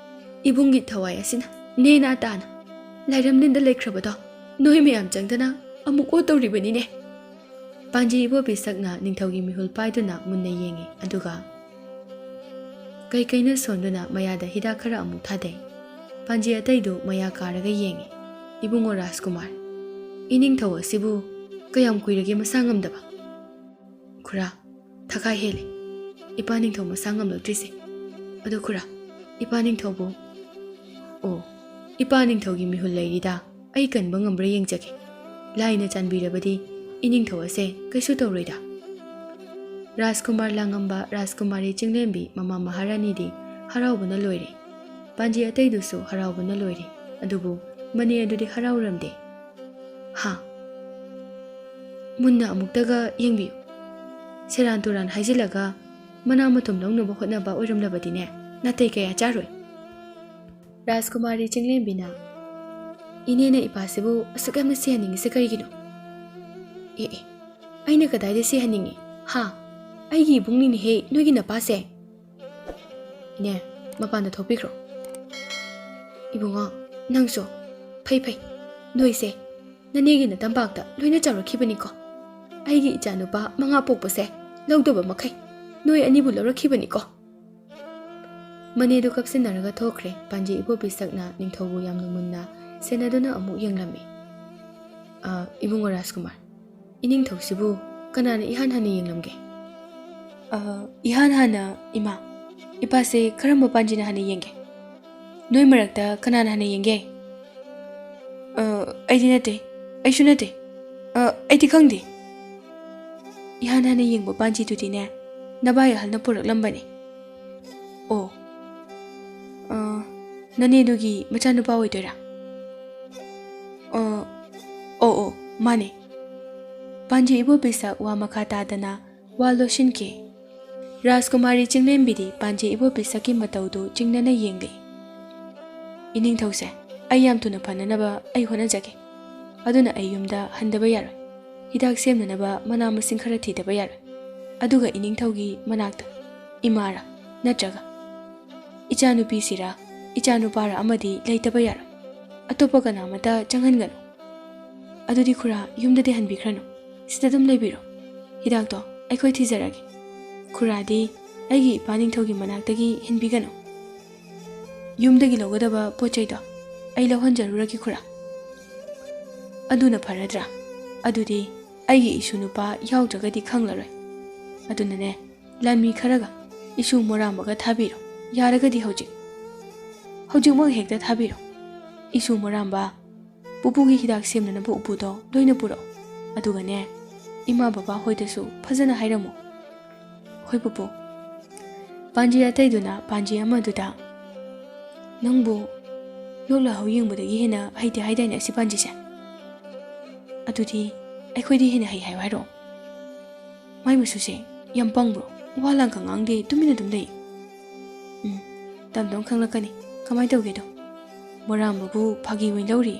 ꯏꯕꯨꯡꯒꯤ ꯊꯋꯥꯏ ꯑꯁꯤꯅ ꯅꯦꯅꯥ ꯇꯥꯅ ꯂꯥꯏꯔꯝꯂꯦꯟꯗ ꯂꯩꯈ꯭ꯔꯕꯗꯣ ꯅꯣꯏ ꯃꯌꯥꯝ ꯆꯪꯗꯅ ꯑꯃꯨꯛ ꯑꯣꯠ ꯇꯧꯔꯤꯕꯅꯤꯅꯦ꯫" ꯄꯥꯟꯖꯤ ꯏꯕꯣꯕꯤꯁꯛꯅ ꯅꯤꯡꯊꯧꯒꯤ ꯃꯤꯍꯨꯜ ꯄꯥꯏꯗꯨꯅ ꯃꯨꯟꯅ ꯌꯦꯡꯉꯤ, ꯑꯗꯨꯒ ꯀꯩꯀꯩꯅ ꯁꯣꯟꯗꯨꯅ ꯃꯌꯥꯗ ꯍꯤꯗꯥꯛ ꯈꯔ ꯑꯃꯨꯛ ꯊꯥꯗꯩ꯫ ꯄꯥꯟꯖꯤ ꯑꯇꯩꯗꯨ ꯃꯌꯥ ꯀꯥꯔꯒ ꯌꯦꯡꯉꯤ꯫ "ꯏꯕꯨꯡꯉꯣ ꯔꯥꯖꯀꯨꯃꯥꯔ, ꯏꯅꯤꯡꯊꯧ ꯑꯁꯤꯕꯨ ꯀꯌꯥꯝ ꯀꯨꯏꯔꯒꯦ ꯃꯁꯥ ꯉꯝꯗꯕ?" "ꯈꯨꯔꯥ, ꯊꯈꯥꯏ ꯍꯦꯜꯂꯦ ꯏꯄꯥ ꯅꯤꯡꯊꯧ ꯃꯁꯥ ꯉꯝꯂꯛꯇ꯭ꯔꯤꯁꯦ꯫ ꯑꯗꯣ ꯈꯨꯔꯥ, ꯏꯄꯥ ꯅꯤꯡꯊꯧꯕꯨ?" "ꯑꯣ, ꯏꯄꯥ ꯅꯤꯡꯊꯧꯒꯤ ꯃꯤꯍꯨꯜ ꯂꯩꯔꯤꯗ, ꯑꯩ ꯀꯟꯕ ꯉꯝꯕ꯭ꯔꯥ ꯌꯦꯡꯖꯒꯦ꯫ ꯂꯥꯏꯅ ꯆꯥꯟꯕꯤꯔꯕꯗꯤ ꯏꯅꯤꯡꯊꯧ ꯑꯁꯦ ꯀꯩꯁꯨ ꯇꯧꯔꯣꯏꯗ꯫" ꯔꯥꯖꯀꯨꯃꯥꯔ ꯂꯥꯡꯉꯝꯕ, ꯔꯥꯖꯀꯨꯃꯥꯔꯤ ꯆꯤꯡꯂꯦꯝꯕꯤ, ꯃꯃꯥ ꯃꯍꯥꯔꯥꯅꯤꯗꯤ ꯍꯔꯥꯎꯕꯅ ꯂꯣꯏꯔꯦ꯫ ꯄꯥꯟꯖꯤ ꯑꯇꯩꯗꯨꯁꯨ ꯍꯔꯥꯎꯕꯅ ꯂꯣꯏꯔꯦ꯫ ꯑꯗꯨꯕꯨ ꯃꯅꯦ ꯑꯗꯨꯗꯤ ꯍꯔꯥꯎꯔꯝꯗꯦ꯫ "ꯍꯥ? ꯃꯨꯟꯅ ꯑꯃꯨꯛꯇꯒ ꯌꯦꯡꯕꯤꯌꯨ꯫ ꯁꯦꯔꯥꯟ ꯇꯨꯔꯥꯟ ꯍꯥꯏꯖꯤꯜꯂꯒ ꯃꯅꯥ ꯃꯊꯨꯝ ꯂꯧꯅꯕ ꯍꯣꯠꯅꯕ ꯑꯣꯏꯔꯝꯂꯕꯗꯤꯅꯦ, ꯅꯥꯇꯩ ꯀꯌꯥ ꯆꯥꯔꯣꯏ꯫" ꯔꯥꯖꯀꯨꯃꯥꯔꯤ ꯆꯤꯡꯂꯦꯝꯕꯤꯅ, "ꯏꯅꯦꯅ ꯏꯄꯥꯁꯤꯕꯨ ꯑꯁꯨꯛ ꯌꯥꯝꯅ ꯁꯤꯍꯟꯅꯤꯡꯉꯤꯁꯦ ꯀꯔꯤꯒꯤꯅꯣ?" "ꯑꯦ ꯑꯦ, ꯑꯩꯅ ꯀꯗꯥꯏꯗ ꯁꯤꯍꯟꯅꯤꯡꯉꯤ? ꯍꯥ? ꯑꯩꯒꯤ ꯏꯕꯨꯡꯅꯤꯅꯦꯍꯦ, ꯅꯣꯏꯒꯤ ꯅꯄꯥꯁꯦ꯫ ꯏꯅꯦ, ꯃꯄꯥꯟꯗ ꯊꯣꯛꯄꯤꯈ꯭ꯔꯣ꯫ ꯏꯕꯨꯡꯉꯣ, ꯅꯪꯁꯨ꯫ ꯐꯩ, ꯐꯩ꯫ ꯅꯣꯏꯁꯦ ꯅꯅꯦꯒꯤ ꯅꯇꯝꯄꯥꯛꯇ ꯂꯣꯏꯅ ꯆꯥꯎꯔꯛꯈꯤꯕꯅꯤꯀꯣ꯫ ꯑꯩꯒꯤ ꯏꯆꯥꯅꯨꯄꯥ ꯃꯉꯥ ꯄꯣꯛꯄꯁꯦ ꯂꯧꯗꯕ ꯃꯈꯩ ꯅꯣꯏ ꯑꯅꯤꯕꯨ ꯂꯧꯔꯛꯈꯤꯕꯅꯤꯀꯣ꯫ ꯃꯅꯦꯗꯨ ꯀꯞꯁꯤꯟꯅꯔꯒ ꯊꯣꯛꯈ꯭ꯔꯦ꯫ ꯄꯥꯟꯖꯤ ꯏꯕꯣꯕꯤ ꯁꯛꯅ ꯅꯤꯡꯊꯧꯕꯨ ꯌꯥꯝꯅ ꯃꯨꯟꯅ ꯁꯦꯟꯅꯗꯨꯅ ꯑꯃꯨꯛ ꯌꯦꯡꯂꯝꯃꯤ꯫ "ꯑ, ꯏꯕꯨꯡꯉꯣ ꯔꯥꯖꯀꯨꯃꯥꯔ, ꯏꯅꯤꯡꯊꯧꯁꯤꯕꯨ ꯀꯅꯥꯅ ꯏꯍꯥꯟ ꯍꯥꯟꯅ ꯌꯦꯡꯂꯝꯒꯦ?" "ꯑ, ꯏꯍꯥꯟ ꯍꯥꯟꯅ ꯏꯃꯥ, ꯏꯄꯥꯁꯦ ꯀꯔꯝꯕ ꯄꯥꯟꯖꯤꯅ ꯍꯥꯟꯅ ꯌꯦꯡꯒꯦ? ꯅꯣꯏ ꯃꯔꯛꯇ ꯀꯅꯥꯅ ꯍꯥꯟꯅ ꯌꯦꯡꯒꯦ?" "ꯑ, ꯑꯩꯗꯤ ꯅꯠꯇꯦ, ꯑꯩꯁꯨ ꯅꯠꯇꯦ꯫ ꯑ, ꯑꯩꯗꯤ ꯈꯪꯗꯦ꯫ ꯏꯍꯥꯟ ꯍꯥꯟꯅ ꯌꯦꯡꯕ ꯄꯥꯟꯖꯤꯗꯨꯗꯤꯅꯦ, ꯅꯕꯥꯏ ꯑꯍꯜꯅ ꯄꯨꯔꯛꯂꯝꯕꯅꯦ꯫" "ꯑꯣ, ꯑ, ꯅꯅꯦꯗꯨꯒꯤ ꯃꯆꯥꯅꯨꯄꯥ ꯑꯣꯏꯗꯣꯏꯔꯥ?" "ꯑ, ꯑꯣ, ꯑꯣ, ꯃꯥꯅꯦ꯫" ꯄꯥꯟꯖꯤ ꯏꯕꯣꯕꯤ ꯁꯛ ꯋꯥ ꯃꯈꯥ ꯇꯥꯗꯅ ꯋꯥ ꯂꯣꯠꯁꯤꯟꯈꯤ꯫ ꯔꯥꯖꯀꯨꯃꯥꯔꯤ ꯆꯤꯡꯂꯦꯝꯕꯤꯗꯤ ꯄꯥꯟꯖꯤ ꯏꯕꯣꯕꯤ ꯁꯛꯀꯤ ꯃꯇꯧꯗꯨ ꯆꯤꯡꯅꯅ ꯌꯦꯡꯂꯤ꯫ "ꯏꯅꯤꯡꯊꯧꯁꯦ, ꯑꯩ ꯌꯥꯝ ꯊꯨꯅ ꯐꯅꯅꯕ ꯑꯩ ꯍꯣꯠꯅꯖꯒꯦ꯫ ꯑꯗꯨꯅ ꯑꯩ ꯌꯨꯝꯗ ꯍꯟꯗꯕ ꯌꯥꯔꯣꯏ꯫ ꯍꯤꯗꯥꯛ ꯁꯦꯝꯅꯅꯕ ꯃꯅꯥ ꯃꯁꯤꯡ ꯈꯔ ꯊꯤꯗꯕ ꯌꯥꯔꯣꯏ꯫ ꯑꯗꯨꯒ ꯏꯅꯤꯡꯊꯧꯒꯤ ꯃꯅꯥꯛꯇ ꯏꯃꯥꯔꯥ ꯅꯠꯇ꯭ꯔꯒ ꯏꯆꯥꯅꯨꯄꯤꯁꯤꯔꯥ ꯏꯆꯥꯅꯨꯄꯥꯔꯥ ꯑꯃꯗꯤ ꯂꯩꯇꯕ ꯌꯥꯔꯣꯏ꯫ ꯑꯇꯣꯞꯄ ꯀꯅꯥꯃꯠꯇ ꯆꯪꯍꯟꯒꯅꯨ꯫" "ꯑꯗꯨꯗꯤ ꯈꯨꯔꯥ, ꯌꯨꯝꯗꯗꯤ ꯍꯟꯕꯤꯈ꯭ꯔꯅꯨ, ꯁꯤꯗ ꯑꯗꯨꯝ ꯂꯩꯕꯤꯔꯣ꯫ ꯍꯤꯗꯥꯛꯇꯣ ꯑꯩꯈꯣꯏ ꯊꯤꯖꯔꯒꯦ꯫ ꯈꯨꯔꯥꯗꯤ ꯑꯩꯒꯤ ꯏꯄꯥ ꯅꯤꯡꯊꯧꯒꯤ ꯃꯅꯥꯛꯇꯒꯤ ꯍꯦꯟꯕꯤꯒꯅꯨ꯫ ꯌꯨꯝꯗꯒꯤ ꯂꯧꯒꯗꯕ ꯄꯣꯠ ꯆꯩꯗꯣ ꯑꯩ ꯂꯧꯍꯟꯖꯔꯨꯔꯒꯦ ꯈꯨꯔꯥ꯫" "ꯑꯗꯨꯅ ꯐꯔꯗ꯭ꯔꯥ? ꯑꯗꯨꯗꯤ ꯑꯩꯒꯤ ꯏꯁꯨ ꯅꯨꯄꯥ ꯌꯥꯎꯗ꯭ꯔꯒꯗꯤ ꯈꯪꯂꯔꯣꯏ꯫ ꯑꯗꯨꯅꯅꯦ, ꯂꯥꯟꯃꯤ ꯈꯔꯒ ꯏꯁꯨ ꯃꯣꯔꯥꯝꯕꯒ ꯊꯥꯕꯤꯔꯣ꯫ ꯌꯥꯔꯒꯗꯤ ꯍꯧꯖꯤꯛ, ꯍꯧꯖꯤꯛꯃꯛ ꯍꯦꯛꯇ ꯊꯥꯕꯤꯔꯣ꯫ ꯏꯁꯨ ꯃꯣꯔꯥꯝꯕ, ꯄꯨꯄꯨꯒꯤ ꯍꯤꯗꯥꯛ ꯁꯦꯝꯅꯅꯕ ꯎꯄꯨꯗꯣ ꯂꯣꯏꯅ ꯄꯨꯔꯛꯑꯣ꯫ ꯑꯗꯨꯒꯅꯦ, ꯏꯃꯥ ꯕꯕꯥ ꯍꯣꯏꯗꯁꯨ ꯐꯖꯅ ꯍꯥꯏꯔꯝꯃꯨ꯫" "ꯍꯣꯏ ꯄꯨꯄꯨ꯫" ꯄꯥꯟꯖꯤ ꯑꯇꯩꯗꯨꯅ ꯄꯥꯟꯖꯤ ꯑꯃꯗꯨꯗ, "ꯅꯪꯕꯨ ꯂꯣꯛ ꯂꯥꯏꯍꯧ ꯌꯦꯡꯕꯗꯒꯤ ꯍꯦꯟꯅ ꯍꯩꯇꯦ ꯍꯥꯏꯗꯥꯏꯅꯦ ꯑꯁꯤ ꯄꯥꯟꯖꯤꯁꯦ? ꯑꯗꯨꯗꯤ ꯑꯩꯈꯣꯏꯗꯤ ꯍꯦꯟꯅ ꯍꯩ ꯍꯥꯏꯌꯨ ꯍꯥꯏꯔꯣ?" "ꯃꯥꯏ ꯃꯁꯨꯁꯦ ꯌꯥꯝ ꯄꯪꯕ꯭ꯔꯣ? ꯋꯥ ꯂꯥꯡꯒ ꯉꯥꯡꯗꯦ, ꯇꯨꯃꯤꯟꯅ ꯑꯗꯨꯝ ꯂꯩ꯫ ꯎꯝ, ꯇꯝ ꯇꯝ ꯈꯪꯂꯛꯀꯅꯤ꯫ ꯀꯃꯥꯏ ꯇꯧꯒꯦꯗꯣ? ꯃꯣꯔꯥꯝꯕꯕꯨ ꯐꯥꯒꯤ ꯑꯣꯏꯅ ꯂꯧꯔꯤ꯫"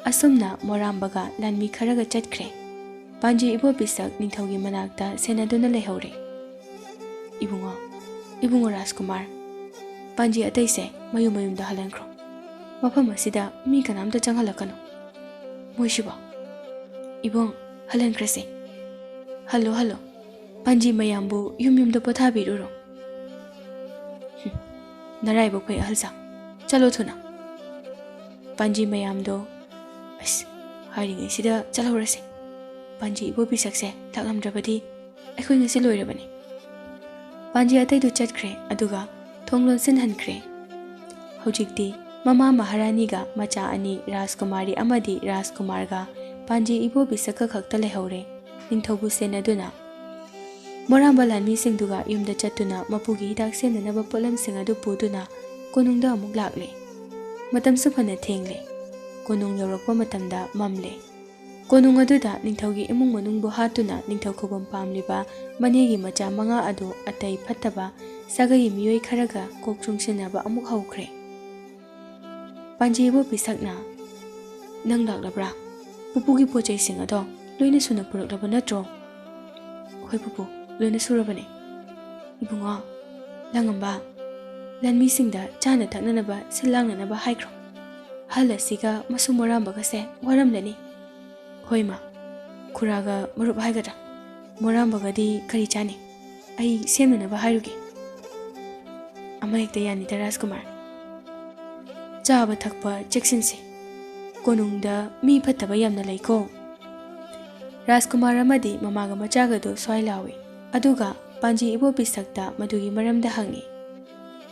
ꯑꯁꯨꯝꯅ ꯃꯣꯔꯥꯝꯕꯒ ꯂꯥꯟꯃꯤ ꯈꯔꯒ ꯆꯠꯈ꯭ꯔꯦ꯫ ꯄꯥꯟꯖꯤ ꯏꯕꯣꯕꯤꯁꯛ ꯅꯤꯡꯊꯧꯒꯤ ꯃꯅꯥꯛꯇ ꯁꯦꯟꯅꯗꯨꯅ ꯂꯩꯍꯧꯔꯦ꯫ "ꯏꯕꯨꯡꯉꯣ, ꯏꯕꯨꯡꯉꯣ ꯔꯥꯖꯀꯨꯃꯥꯔ, ꯄꯥꯟꯖꯤ ꯑꯇꯩꯁꯦ ꯃꯌꯨꯝ ꯃꯌꯨꯝꯗ ꯍꯜꯍꯟꯈ꯭ꯔꯣ꯫ ꯃꯐꯝ ꯑꯁꯤꯗ ꯃꯤ ꯀꯅꯥꯝꯇ ꯆꯪꯍꯜꯂꯛꯀꯅꯨ꯫ ꯃꯣꯏꯁꯤꯕꯣ? ꯏꯕꯨꯡ, ꯍꯜꯍꯟꯈ꯭ꯔꯁꯦ꯫ Hello, hello. ꯄꯥꯟꯖꯤ ꯃꯌꯥꯝꯕꯨ ꯌꯨꯝ ꯌꯨꯝꯗ ꯄꯣꯊꯥꯕꯤꯔꯨꯔꯣ꯫ ꯍꯨꯝ, ꯅꯔꯥꯏꯕꯛ ꯐꯩ ꯑꯍꯜ ꯁꯥ꯫ ꯆꯠꯂꯣ ꯊꯨꯅ꯫" ꯄꯥꯟꯖꯤ ꯃꯌꯥꯝꯗꯣ, ꯑꯁ, ꯍꯥꯏꯔꯤꯉꯩꯁꯤꯗ ꯆꯠꯍꯧꯔꯁꯦ꯫ ꯄꯥꯟꯖꯤ ꯏꯕꯣꯕꯤꯁꯛꯁꯦ ꯂꯥꯛꯂꯝꯗ꯭ꯔꯕꯗꯤ ꯑꯩꯈꯣꯏ ꯉꯁꯤ ꯂꯣꯏꯔꯕꯅꯤ꯫ ꯄꯥꯟꯖꯤ ꯑꯇꯩꯗꯨ ꯆꯠꯈ꯭ꯔꯦ, ꯑꯗꯨꯒ ꯊꯣꯡ ꯂꯣꯟꯁꯤꯟꯍꯟꯈ꯭ꯔꯦ꯫ ꯍꯧꯖꯤꯛꯇꯤ ꯃꯃꯥ ꯃꯍꯥꯔꯥꯅꯤꯒ ꯃꯆꯥ ꯑꯅꯤ ꯔꯥꯖꯀꯨꯃꯥꯔꯤ ꯑꯃꯗꯤ ꯔꯥꯖꯀꯨꯃꯥꯔꯒ ꯄꯥꯟꯖꯤ ꯏꯕꯣꯕꯤꯁꯛꯀ ꯈꯛꯇ ꯂꯩꯍꯧꯔꯦ, ꯅꯤꯡꯊꯧꯕꯨ ꯁꯦꯟꯅꯗꯨꯅ꯫ ꯃꯣꯔꯥꯝꯕ ꯂꯥꯟꯃꯤꯁꯤꯡꯗꯨꯒ ꯌꯨꯝꯗ ꯆꯠꯇꯨꯅ ꯃꯄꯨꯒꯤ ꯍꯤꯗꯥꯛ ꯁꯦꯝꯅꯅꯕ ꯄꯣꯠꯂꯝꯁꯤꯡ ꯑꯗꯨ ꯄꯨꯗꯨꯅ ꯀꯣꯅꯨꯡꯗ ꯑꯃꯨꯛ ꯂꯥꯛꯂꯦ꯫ ꯃꯇꯝꯁꯨ ꯐꯅ ꯊꯦꯡꯂꯦ꯫ ꯀꯣꯅꯨꯡ ꯌꯧꯔꯛꯄ ꯃꯇꯝꯗ ꯃꯝꯂꯦ꯫ ꯀꯣꯅꯨꯡ ꯑꯗꯨꯗ ꯅꯤꯡꯊꯧꯒꯤ ꯏꯃꯨꯡ ꯃꯅꯨꯡꯕꯨ ꯍꯥꯠꯇꯨꯅ ꯅꯤꯡꯊꯧ ꯈꯨꯕꯝ ꯄꯥꯝꯂꯤꯕ ꯃꯅꯦꯒꯤ ꯃꯆꯥ ꯃꯉꯥ ꯑꯗꯨ ꯑꯇꯩ ꯐꯠꯇꯕ ꯁꯥꯒꯩꯒꯤ ꯃꯤꯑꯣꯏ ꯈꯔꯒ ꯀꯣꯛ ꯆꯨꯡꯁꯤꯟꯅꯕ ꯑꯃꯨꯛ ꯍꯧꯈ꯭ꯔꯦ꯫ ꯄꯥꯟꯖꯤ ꯏꯕꯣꯕꯤꯁꯛꯅ, "ꯅꯪ ꯂꯥꯛꯂꯕ꯭ꯔꯥ? ꯄꯨꯄꯨꯒꯤ ꯄꯣꯠ ꯆꯩꯁꯤꯡ ꯑꯗꯣ ꯂꯣꯏꯅ ꯁꯨꯅ ꯄꯨꯔꯛꯂꯕ ꯅꯠꯇ꯭ꯔꯣ?" "ꯍꯣꯏ ꯄꯨꯄꯨ, ꯂꯣꯏꯅ ꯁꯨꯔꯕꯅꯦ꯫" "ꯏꯕꯨꯡꯉꯣ, ꯂꯥꯡꯉꯝꯕ, ꯂꯥꯟꯃꯤꯁꯤꯡꯗ ꯆꯥꯅ ꯊꯛꯅꯅꯕ ꯁꯤꯜ ꯂꯥꯡꯅꯅꯕ ꯍꯥꯏꯈ꯭ꯔꯣ꯫ ꯑꯍꯜ ꯑꯁꯤꯒ ꯃꯁꯨ ꯃꯣꯔꯥꯝꯕꯒꯁꯦ ꯋꯥꯔꯝꯂꯅꯤ꯫" "ꯍꯣꯏ ꯃꯥ, ꯈꯨꯔꯥꯒ ꯃꯔꯨꯞ ꯍꯥꯏꯒꯗ꯭ꯔꯥ, ꯃꯣꯔꯥꯝꯕꯒꯗꯤ ꯀꯔꯤ ꯆꯥꯅꯤ? ꯑꯩ ꯁꯦꯝꯅꯅꯕ ꯍꯥꯏꯔꯨꯒꯦ꯫" "ꯑꯃ ꯍꯦꯛꯇ ꯌꯥꯅꯤꯗ ꯔꯥꯖꯀꯨꯃꯥꯔ꯫ ꯆꯥꯕ ꯊꯛꯄ ꯆꯦꯛꯁꯤꯟꯁꯤ꯫ ꯀꯣꯅꯨꯡꯗ ꯃꯤ ꯐꯠꯇꯕ ꯌꯥꯝꯅ ꯂꯩꯀꯣ꯫" ꯔꯥꯖꯀꯨꯃꯥꯔ ꯑꯃꯗꯤ ꯃꯃꯥꯒ ꯃꯆꯥꯒꯗꯨ ꯁ꯭ꯋꯥꯏ ꯂꯥꯎꯏ, ꯑꯗꯨꯒ ꯄꯥꯟꯖꯤ ꯏꯕꯣꯕꯤꯁꯛꯇ ꯃꯗꯨꯒꯤ ꯃꯔꯝꯗ ꯍꯪꯉꯤ꯫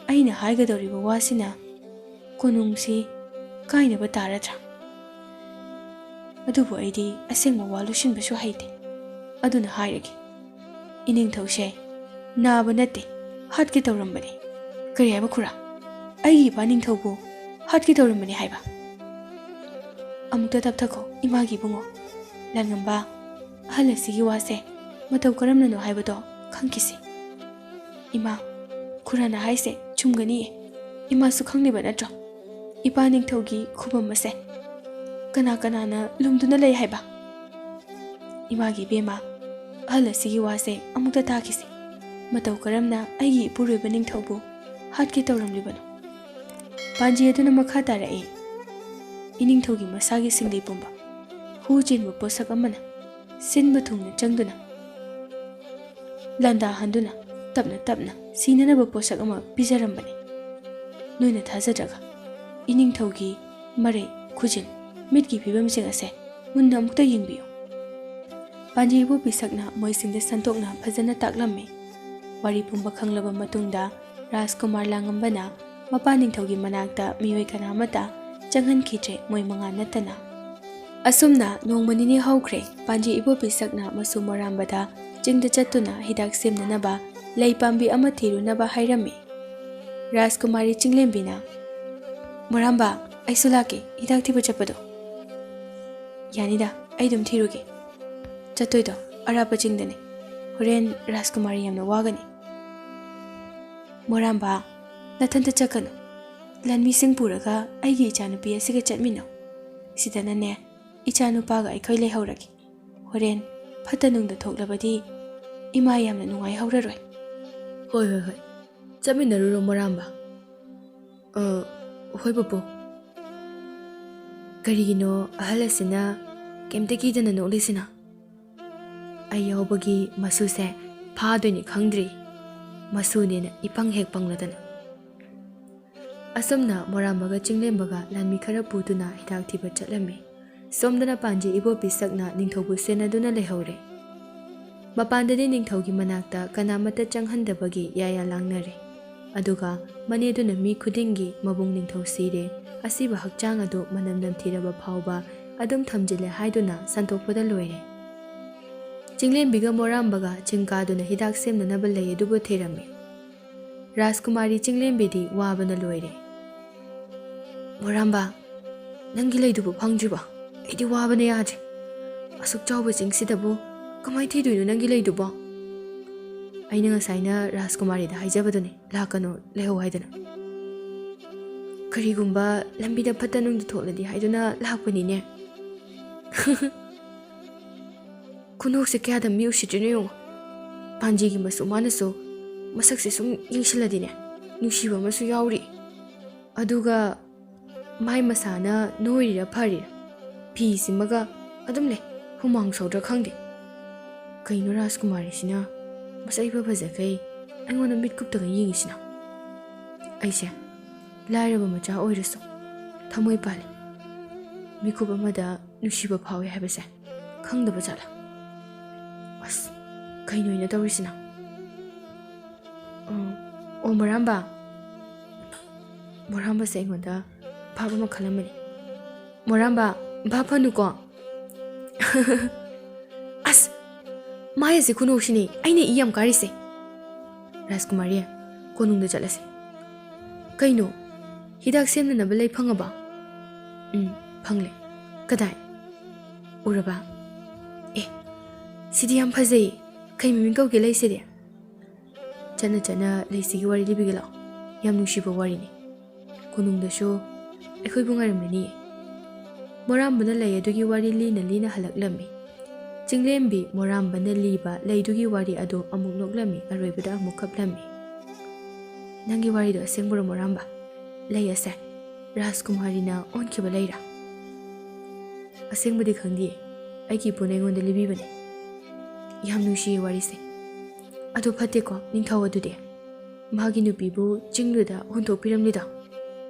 "ꯑꯩꯅ ꯍꯥꯏꯒꯗꯧꯔꯤꯕ ꯋꯥꯁꯤꯅ ꯀꯣꯅꯨꯡꯁꯤ ꯀꯥꯏꯅꯕ ꯇꯥꯔꯗ꯭ꯔꯥ? ꯑꯗꯨꯕꯨ ꯑꯩꯗꯤ ꯑꯁꯦꯡꯕ ꯋꯥ ꯂꯣꯠꯁꯤꯟꯕꯁꯨ ꯍꯩꯇꯦ, ꯑꯗꯨꯅ ꯍꯥꯏꯔꯒꯦ꯫ ꯏꯅꯤꯡꯊꯧꯁꯦ ꯅꯥꯕ ꯅꯠꯇꯦ, ꯍꯥꯠꯀꯦ ꯇꯧꯔꯝꯕꯅꯤ꯫" "ꯀꯔꯤ ꯍꯥꯏꯕ ꯈꯨꯔꯥ? ꯑꯩꯒꯤ ꯏꯄꯥ ꯅꯤꯡꯊꯧꯕꯨ ꯍꯥꯠꯀꯦ ꯇꯧꯔꯝꯕꯅꯤ ꯍꯥꯏꯕ?" "ꯑꯃꯨꯛꯇ ꯇꯞꯊꯈꯣ ꯏꯃꯥꯒꯤ ꯏꯕꯨꯡꯉꯣ꯫ ꯂꯥꯡꯉꯝꯕ, ꯑꯍꯜ ꯑꯁꯤꯒꯤ ꯋꯥꯁꯦ ꯃꯇꯧ ꯀꯔꯝꯅꯅꯣ ꯍꯥꯏꯕꯗꯣ ꯈꯪꯈꯤꯁꯤ꯫ ꯏꯃꯥ, ꯈꯨꯔꯥꯅ ꯍꯥꯏꯁꯦ ꯆꯨꯝꯒꯅꯤꯌꯦ꯫ ꯏꯃꯥꯁꯨ ꯈꯪꯂꯤꯕ ꯅꯠꯇ꯭ꯔꯣ? ꯏꯄꯥ ꯅꯤꯡꯊꯧꯒꯤ ꯈꯨꯕꯝ ꯑꯁꯦ ꯀꯅꯥ ꯀꯅꯥꯅ ꯂꯨꯝꯗꯨꯅ ꯂꯩ ꯍꯥꯏꯕ?" "ꯏꯃꯥꯒꯤ ꯏꯕꯦꯝꯃ, ꯑꯍꯜ ꯑꯁꯤꯒꯤ ꯋꯥꯁꯦ ꯑꯃꯨꯛꯇ ꯇꯥꯈꯤꯁꯤ꯫ ꯃꯇꯧ ꯀꯔꯝꯅ ꯑꯩꯒꯤ ꯏꯄꯨꯔꯣꯏꯕ ꯅꯤꯡꯊꯧꯕꯨ ꯍꯥꯠꯀꯦ ꯇꯧꯔꯝꯂꯤꯕꯅꯣ?" ꯄꯥꯟꯖꯤ ꯑꯗꯨꯅ ꯃꯈꯥ ꯇꯥꯔꯛꯏ, "ꯏꯅꯤꯡꯊꯧꯒꯤ ꯃꯁꯥꯒꯤ ꯁꯤꯡꯂꯩ ꯄꯨꯝꯕ ꯍꯨ ꯆꯦꯟꯕ ꯄꯣꯠꯁꯛ ꯑꯃꯅ ꯁꯤꯟꯕ ꯊꯨꯡꯅ ꯆꯪꯗꯨꯅ, ꯂꯥꯟꯗꯥꯍꯟꯗꯨꯅ ꯇꯞꯅ ꯇꯞꯅ ꯁꯤꯅꯅꯕ ꯄꯣꯠꯁꯛ ꯑꯃ ꯄꯤꯖꯔꯝꯕꯅꯤ꯫ ꯅꯣꯏꯅ ꯊꯥꯖꯗ꯭ꯔꯒ ꯏꯅꯤꯡꯊꯧꯒꯤ ꯃꯔꯩ, ꯈꯨꯖꯤꯟ, ꯃꯤꯠꯀꯤ ꯐꯤꯕꯝꯁꯤꯡ ꯑꯁꯦ ꯃꯨꯟꯅ ꯑꯃꯨꯛꯇ ꯌꯦꯡꯕꯤꯌꯨ꯫" ꯄꯥꯟꯖꯤ ꯏꯕꯣꯕꯤ ꯁꯛꯅ ꯃꯣꯏꯁꯤꯡꯗ ꯁꯟꯗꯣꯛꯅ ꯐꯖꯅ ꯇꯥꯛꯂꯝꯃꯤ꯫ ꯋꯥꯔꯤ ꯄꯨꯝꯕ ꯈꯪꯂꯕ ꯃꯇꯨꯡꯗ ꯔꯥꯖꯀꯨꯃꯥꯔ ꯂꯥꯡꯉꯝꯕꯅ ꯃꯄꯥ ꯅꯤꯡꯊꯧꯒꯤ ꯃꯅꯥꯛꯇ ꯃꯤꯑꯣꯏ ꯀꯅꯥꯃꯠꯇ ꯆꯪꯍꯟꯈꯤꯗ꯭ꯔꯦ, ꯃꯣꯏ ꯃꯉꯥ ꯅꯠꯇꯅ꯫ ꯑꯁꯨꯝꯅ ꯅꯣꯡꯃ ꯅꯤꯅꯤ ꯍꯧꯈ꯭ꯔꯦ꯫ ꯄꯥꯟꯖꯤ ꯏꯕꯣꯕꯤ ꯁꯛꯅ ꯃꯁꯨ ꯃꯣꯔꯥꯝꯕꯗ ꯆꯤꯡꯗ ꯆꯠꯇꯨꯅ ꯍꯤꯗꯥꯛ ꯁꯦꯝꯅꯅꯕ ꯂꯩ ꯄꯥꯝꯕꯤ ꯑꯃ ꯊꯤꯔꯨꯅꯕ ꯍꯥꯏꯔꯝꯃꯤ꯫ ꯔꯥꯖꯀꯨꯃꯥꯔꯤ ꯆꯤꯡꯂꯦꯝꯕꯤꯅ, "ꯃꯣꯔꯥꯝꯕ, ꯑꯩꯁꯨ ꯂꯥꯛꯀꯦ ꯍꯤꯗꯥꯛ ꯊꯤꯕ ꯆꯠꯄꯗꯣ꯫" "ꯌꯥꯅꯤꯗ, ꯑꯩ ꯑꯗꯨꯝ ꯊꯤꯔꯨꯒꯦ꯫ ꯆꯠꯇꯣꯏꯗꯣ ꯑꯔꯥꯞꯄ ꯆꯤꯡꯗꯅꯤ꯫ ꯍꯣꯔꯦꯟ ꯔꯥꯖꯀꯨꯃꯥꯔꯤ ꯌꯥꯝꯅ ꯋꯥꯒꯅꯤ꯫" "ꯃꯣꯔꯥꯝꯕ, ꯅꯊꯟꯇ ꯆꯠꯀꯅꯨ꯫ ꯂꯥꯟꯃꯤꯁꯤꯡ ꯄꯨꯔꯒ ꯑꯩꯒꯤ ꯏꯆꯥꯅꯨꯄꯤ ꯑꯁꯤꯒ ꯆꯠꯃꯤꯟꯅꯧ꯫ ꯁꯤꯗꯅꯅꯦ ꯏꯆꯥꯅꯨꯄꯥꯒ ꯑꯩꯈꯣꯏ ꯂꯩꯍꯧꯔꯒꯦ꯫ ꯍꯣꯔꯦꯟ ꯐꯠꯇ ꯅꯨꯡꯗ ꯊꯣꯛꯂꯕꯗꯤ ꯏꯃꯥ ꯌꯥꯝꯅ ꯅꯨꯡꯉꯥꯏꯍꯧꯔꯔꯣꯏ꯫" "ꯍꯣꯏ, ꯍꯣꯏ, ꯍꯣꯏ꯫ ꯆꯠꯃꯤꯟꯅꯔꯨꯔꯣ, ꯃꯣꯔꯥꯝꯕ꯫" "ꯑ, ꯍꯣꯏ, ꯄꯨꯄꯨ꯫" "ꯀꯔꯤꯒꯤꯅꯣ ꯑꯍꯜ ꯑꯁꯤꯅ ꯀꯩꯝꯇ ꯀꯤꯗꯅ ꯅꯣꯛꯂꯤꯁꯤꯅ? ꯑꯩ ꯌꯥꯎꯕꯒꯤ ꯃꯁꯨꯁꯦ ꯐꯥꯗꯣꯏꯅꯤ ꯈꯪꯗ꯭ꯔꯤ꯫ ꯃꯁꯨꯅꯦꯅ ꯏꯄꯪ ꯍꯦꯛ ꯄꯪꯂꯗꯅ꯫" ꯑꯁꯨꯝꯅ ꯃꯣꯔꯥꯝꯕꯒ ꯆꯤꯡꯂꯦꯝꯕꯒ ꯂꯥꯟꯃꯤ ꯈꯔ ꯄꯨꯗꯨꯅ ꯍꯤꯗꯥꯛ ꯊꯤꯕ ꯆꯠꯂꯝꯃꯤ꯫ ꯁꯣꯝꯗꯅ ꯄꯥꯟꯖꯤ ꯏꯕꯣꯕꯤ ꯁꯛꯅ ꯅꯤꯡꯊꯧꯕꯨ ꯁꯦꯟꯅꯗꯨꯅ ꯂꯩꯍꯧꯔꯦ꯫ ꯃꯄꯥꯟꯗꯗꯤ ꯅꯤꯡꯊꯧꯒꯤ ꯃꯅꯥꯛꯇ ꯀꯅꯥꯃꯠꯇ ꯆꯪꯍꯟꯗꯕꯒꯤ ꯌꯥꯌꯥ ꯂꯥꯡꯅꯔꯦ꯫ ꯑꯗꯨꯒ ꯃꯅꯦꯗꯨꯅ ꯃꯤ ꯈꯨꯗꯤꯡꯒꯤ ꯃꯕꯨꯡ ꯅꯤꯡꯊꯧ ꯁꯤꯔꯦ, ꯑꯁꯤꯕ ꯍꯛꯆꯥꯡ ꯑꯗꯨ ꯃꯅꯝ ꯅꯝꯊꯤꯔꯕ ꯐꯥꯎꯕ ꯑꯗꯨꯝ ꯊꯝꯖꯤꯜꯂꯦ ꯍꯥꯏꯗꯨꯅ ꯁꯟꯗꯣꯛꯄꯗ ꯂꯣꯏꯔꯦ꯫ ꯆꯤꯡꯂꯦꯝꯕꯤꯒ ꯃꯣꯔꯥꯝꯕꯒ ꯆꯤꯡ ꯀꯥꯗꯨꯅ ꯍꯤꯗꯥꯛ ꯁꯦꯝꯅꯅꯕ ꯂꯩ ꯑꯗꯨꯕꯨ ꯊꯤꯔꯝꯃꯤ꯫ ꯔꯥꯖꯀꯨꯃꯥꯔꯤ ꯆꯤꯡꯂꯦꯝꯕꯤꯗꯤ ꯋꯥꯕꯅ ꯂꯣꯏꯔꯦ꯫ "ꯃꯣꯔꯥꯝꯕ, ꯅꯪꯒꯤ ꯂꯩꯗꯨꯕꯨ ꯐꯪꯗ꯭ꯔꯤꯕꯣ? ꯑꯩꯗꯤ ꯋꯥꯕꯅ ꯌꯥꯗ꯭ꯔꯦ꯫ ꯑꯁꯨꯛ ꯆꯥꯎꯕ ꯆꯤꯡꯁꯤꯗꯕꯨ ꯀꯃꯥꯏ ꯊꯤꯗꯣꯏꯅꯣ ꯅꯪꯒꯤ ꯂꯩꯗꯨꯕꯣ?" "ꯑꯩꯅ ꯉꯁꯥꯏꯅ ꯔꯥꯖꯀꯨꯃꯥꯔꯤꯗ ꯍꯥꯏꯖꯕꯗꯨꯅꯤ, ꯂꯥꯛꯀꯅꯨ, ꯂꯩꯍꯧ ꯍꯥꯏꯗꯅ꯫ ꯀꯔꯤꯒꯨꯝꯕ ꯂꯝꯕꯤꯗ ꯐꯠꯇ ꯅꯨꯡꯗ ꯊꯣꯛꯂꯗꯤ ꯍꯥꯏꯗꯨꯅ ꯂꯥꯛꯄꯅꯤꯅꯦ꯫" ꯈꯨꯅꯣꯛꯁꯦ ꯀꯌꯥꯗ ꯃꯤ ꯎꯁꯤꯠꯇ꯭ꯔꯤꯅꯣ ꯌꯦꯡꯉꯣ꯫ ꯄꯥꯟꯖꯤꯒꯤ ꯃꯆꯨ ꯃꯥꯅꯁꯨ ꯃꯁꯛꯁꯦ ꯁꯨꯝ ꯌꯦꯡꯁꯤꯜꯂꯗꯤꯅꯦ, ꯅꯨꯡꯁꯤꯕ ꯑꯃꯁꯨ ꯌꯥꯎꯔꯤ꯫ ꯑꯗꯨꯒ ꯃꯥꯏ ꯃꯁꯥꯅ ꯅꯣꯏꯔꯤꯔꯥ ꯐꯔꯤꯔꯥ, ꯐꯤ ꯁꯤꯃꯒ ꯑꯗꯨꯝ ꯂꯩ, ꯍꯨꯃꯥꯡ ꯁꯧꯗ꯭ꯔꯥ ꯈꯪꯗꯦ꯫ ꯀꯩꯅꯣ ꯔꯥꯖꯀꯨꯃꯥꯔꯤꯁꯤꯅ ꯃꯁꯛ ꯏꯐ ꯐꯖꯈꯩ ꯑꯩꯉꯣꯟꯗ ꯃꯤꯠ ꯀꯨꯞꯇꯒ ꯌꯦꯡꯉꯤꯁꯤꯅ? ꯑꯩꯁꯦ ꯂꯥꯏꯔꯕ ꯃꯆꯥ ꯑꯣꯏꯔꯁꯨ ꯊꯃꯣꯏ ꯄꯥꯜꯂꯤ꯫ ꯃꯤꯀꯨꯞ ꯑꯃꯗ ꯅꯨꯡꯁꯤꯕ ꯐꯥꯎꯏ ꯍꯥꯏꯕꯁꯦ ꯈꯪꯗꯕ ꯖꯥꯠꯂꯥ? ꯑꯁ, ꯀꯩꯅꯣ ꯑꯩꯅ ꯇꯧꯔꯤꯁꯤꯅ? ꯑꯣ, ꯑꯣ, ꯃꯣꯔꯥꯝꯕ꯫ ꯃꯣꯔꯥꯝꯕꯁꯦ ꯑꯩꯉꯣꯟꯗ ꯚꯥꯞ ꯑꯃ ꯈꯜꯂꯝꯕꯅꯤ꯫ ꯃꯣꯔꯥꯝꯕ, ꯚꯥꯞ ꯐꯅꯨꯀꯣ꯫ ꯑꯁ, ꯃꯥꯏ ꯑꯁꯤ ꯈꯨꯅꯣꯛꯁꯤꯅꯤ ꯑꯩꯅ ꯏ ꯌꯥꯝ ꯀꯥꯔꯤꯁꯦ꯫ ꯔꯥꯖꯀꯨꯃꯥꯔꯤ, ꯀꯣꯅꯨꯡꯗ ꯆꯠꯂꯁꯦ꯫ ꯀꯩꯅꯣ, ꯍꯤꯗꯥꯛ ꯁꯦꯝꯅꯅꯕ ꯂꯩ ꯐꯪꯉꯕ? ꯎꯝ, ꯐꯪꯂꯦ꯫ ꯀꯗꯥꯏ? ꯎꯔꯕ? ꯑꯦ, ꯁꯤꯗꯤ ꯌꯥꯝ ꯐꯖꯩ꯫ ꯀꯩ ꯃꯃꯤꯡ ꯀꯧꯒꯦ ꯂꯩꯁꯤꯗꯤ? ꯆꯠꯅ ꯆꯠꯅ ꯂꯩꯁꯤꯒꯤ ꯋꯥꯔꯤ ꯂꯤꯕꯤꯒꯦ ꯂꯥꯛꯑꯣ꯫ ꯌꯥꯝ ꯅꯨꯡꯁꯤꯕ ꯋꯥꯔꯤꯅꯤ꯫ ꯀꯣꯅꯨꯡꯗꯁꯨ ꯑꯩꯈꯣꯏꯕꯨ ꯉꯥꯏꯔꯝꯂꯅꯤꯌꯦ꯫ ꯃꯣꯔꯥꯝꯕꯅ ꯂꯩ ꯑꯗꯨꯒꯤ ꯋꯥꯔꯤ ꯂꯤꯅ ꯂꯤꯅ ꯍꯜꯂꯛꯂꯝꯃꯤ꯫ ꯆꯤꯡꯂꯦꯝꯕꯤ ꯃꯣꯔꯥꯝꯕꯅ ꯂꯤꯕ ꯂꯩꯗꯨꯒꯤ ꯋꯥꯔꯤ ꯑꯗꯨ ꯑꯃꯨꯛ ꯅꯣꯛꯂꯝꯃꯤ, ꯑꯔꯣꯏꯕꯗ ꯑꯃꯨꯛ ꯀꯞꯂꯝꯃꯤ꯫ "ꯅꯪꯒꯤ ꯋꯥꯔꯤꯗꯣ ꯑꯁꯦꯡꯕꯔꯣ ꯃꯣꯔꯥꯝꯕ? ꯂꯩ ꯑꯁꯦ ꯔꯥꯖꯀꯨꯃꯥꯔꯤꯅ ꯑꯣꯟꯈꯤꯕ ꯂꯩꯔꯥ?" "ꯑꯁꯦꯡꯕꯗꯤ ꯈꯪꯗꯦ, ꯑꯩꯒꯤ ꯏꯄꯨꯅ ꯑꯩꯉꯣꯟꯗ ꯂꯤꯕꯤꯕꯅꯦ꯫ ꯌꯥꯝ ꯅꯨꯡꯁꯤꯌꯦ ꯋꯥꯔꯤꯁꯦ꯫ ꯑꯗꯨ ꯐꯠꯇꯦꯀꯣ ꯅꯤꯡꯊꯧ ꯑꯗꯨꯗꯤ ꯃꯥꯒꯤ ꯅꯨꯄꯤꯕꯨ ꯆꯤꯡꯗꯨꯗ ꯍꯨꯟꯗꯣꯛꯄꯤꯔꯝꯂꯤꯗꯣ?"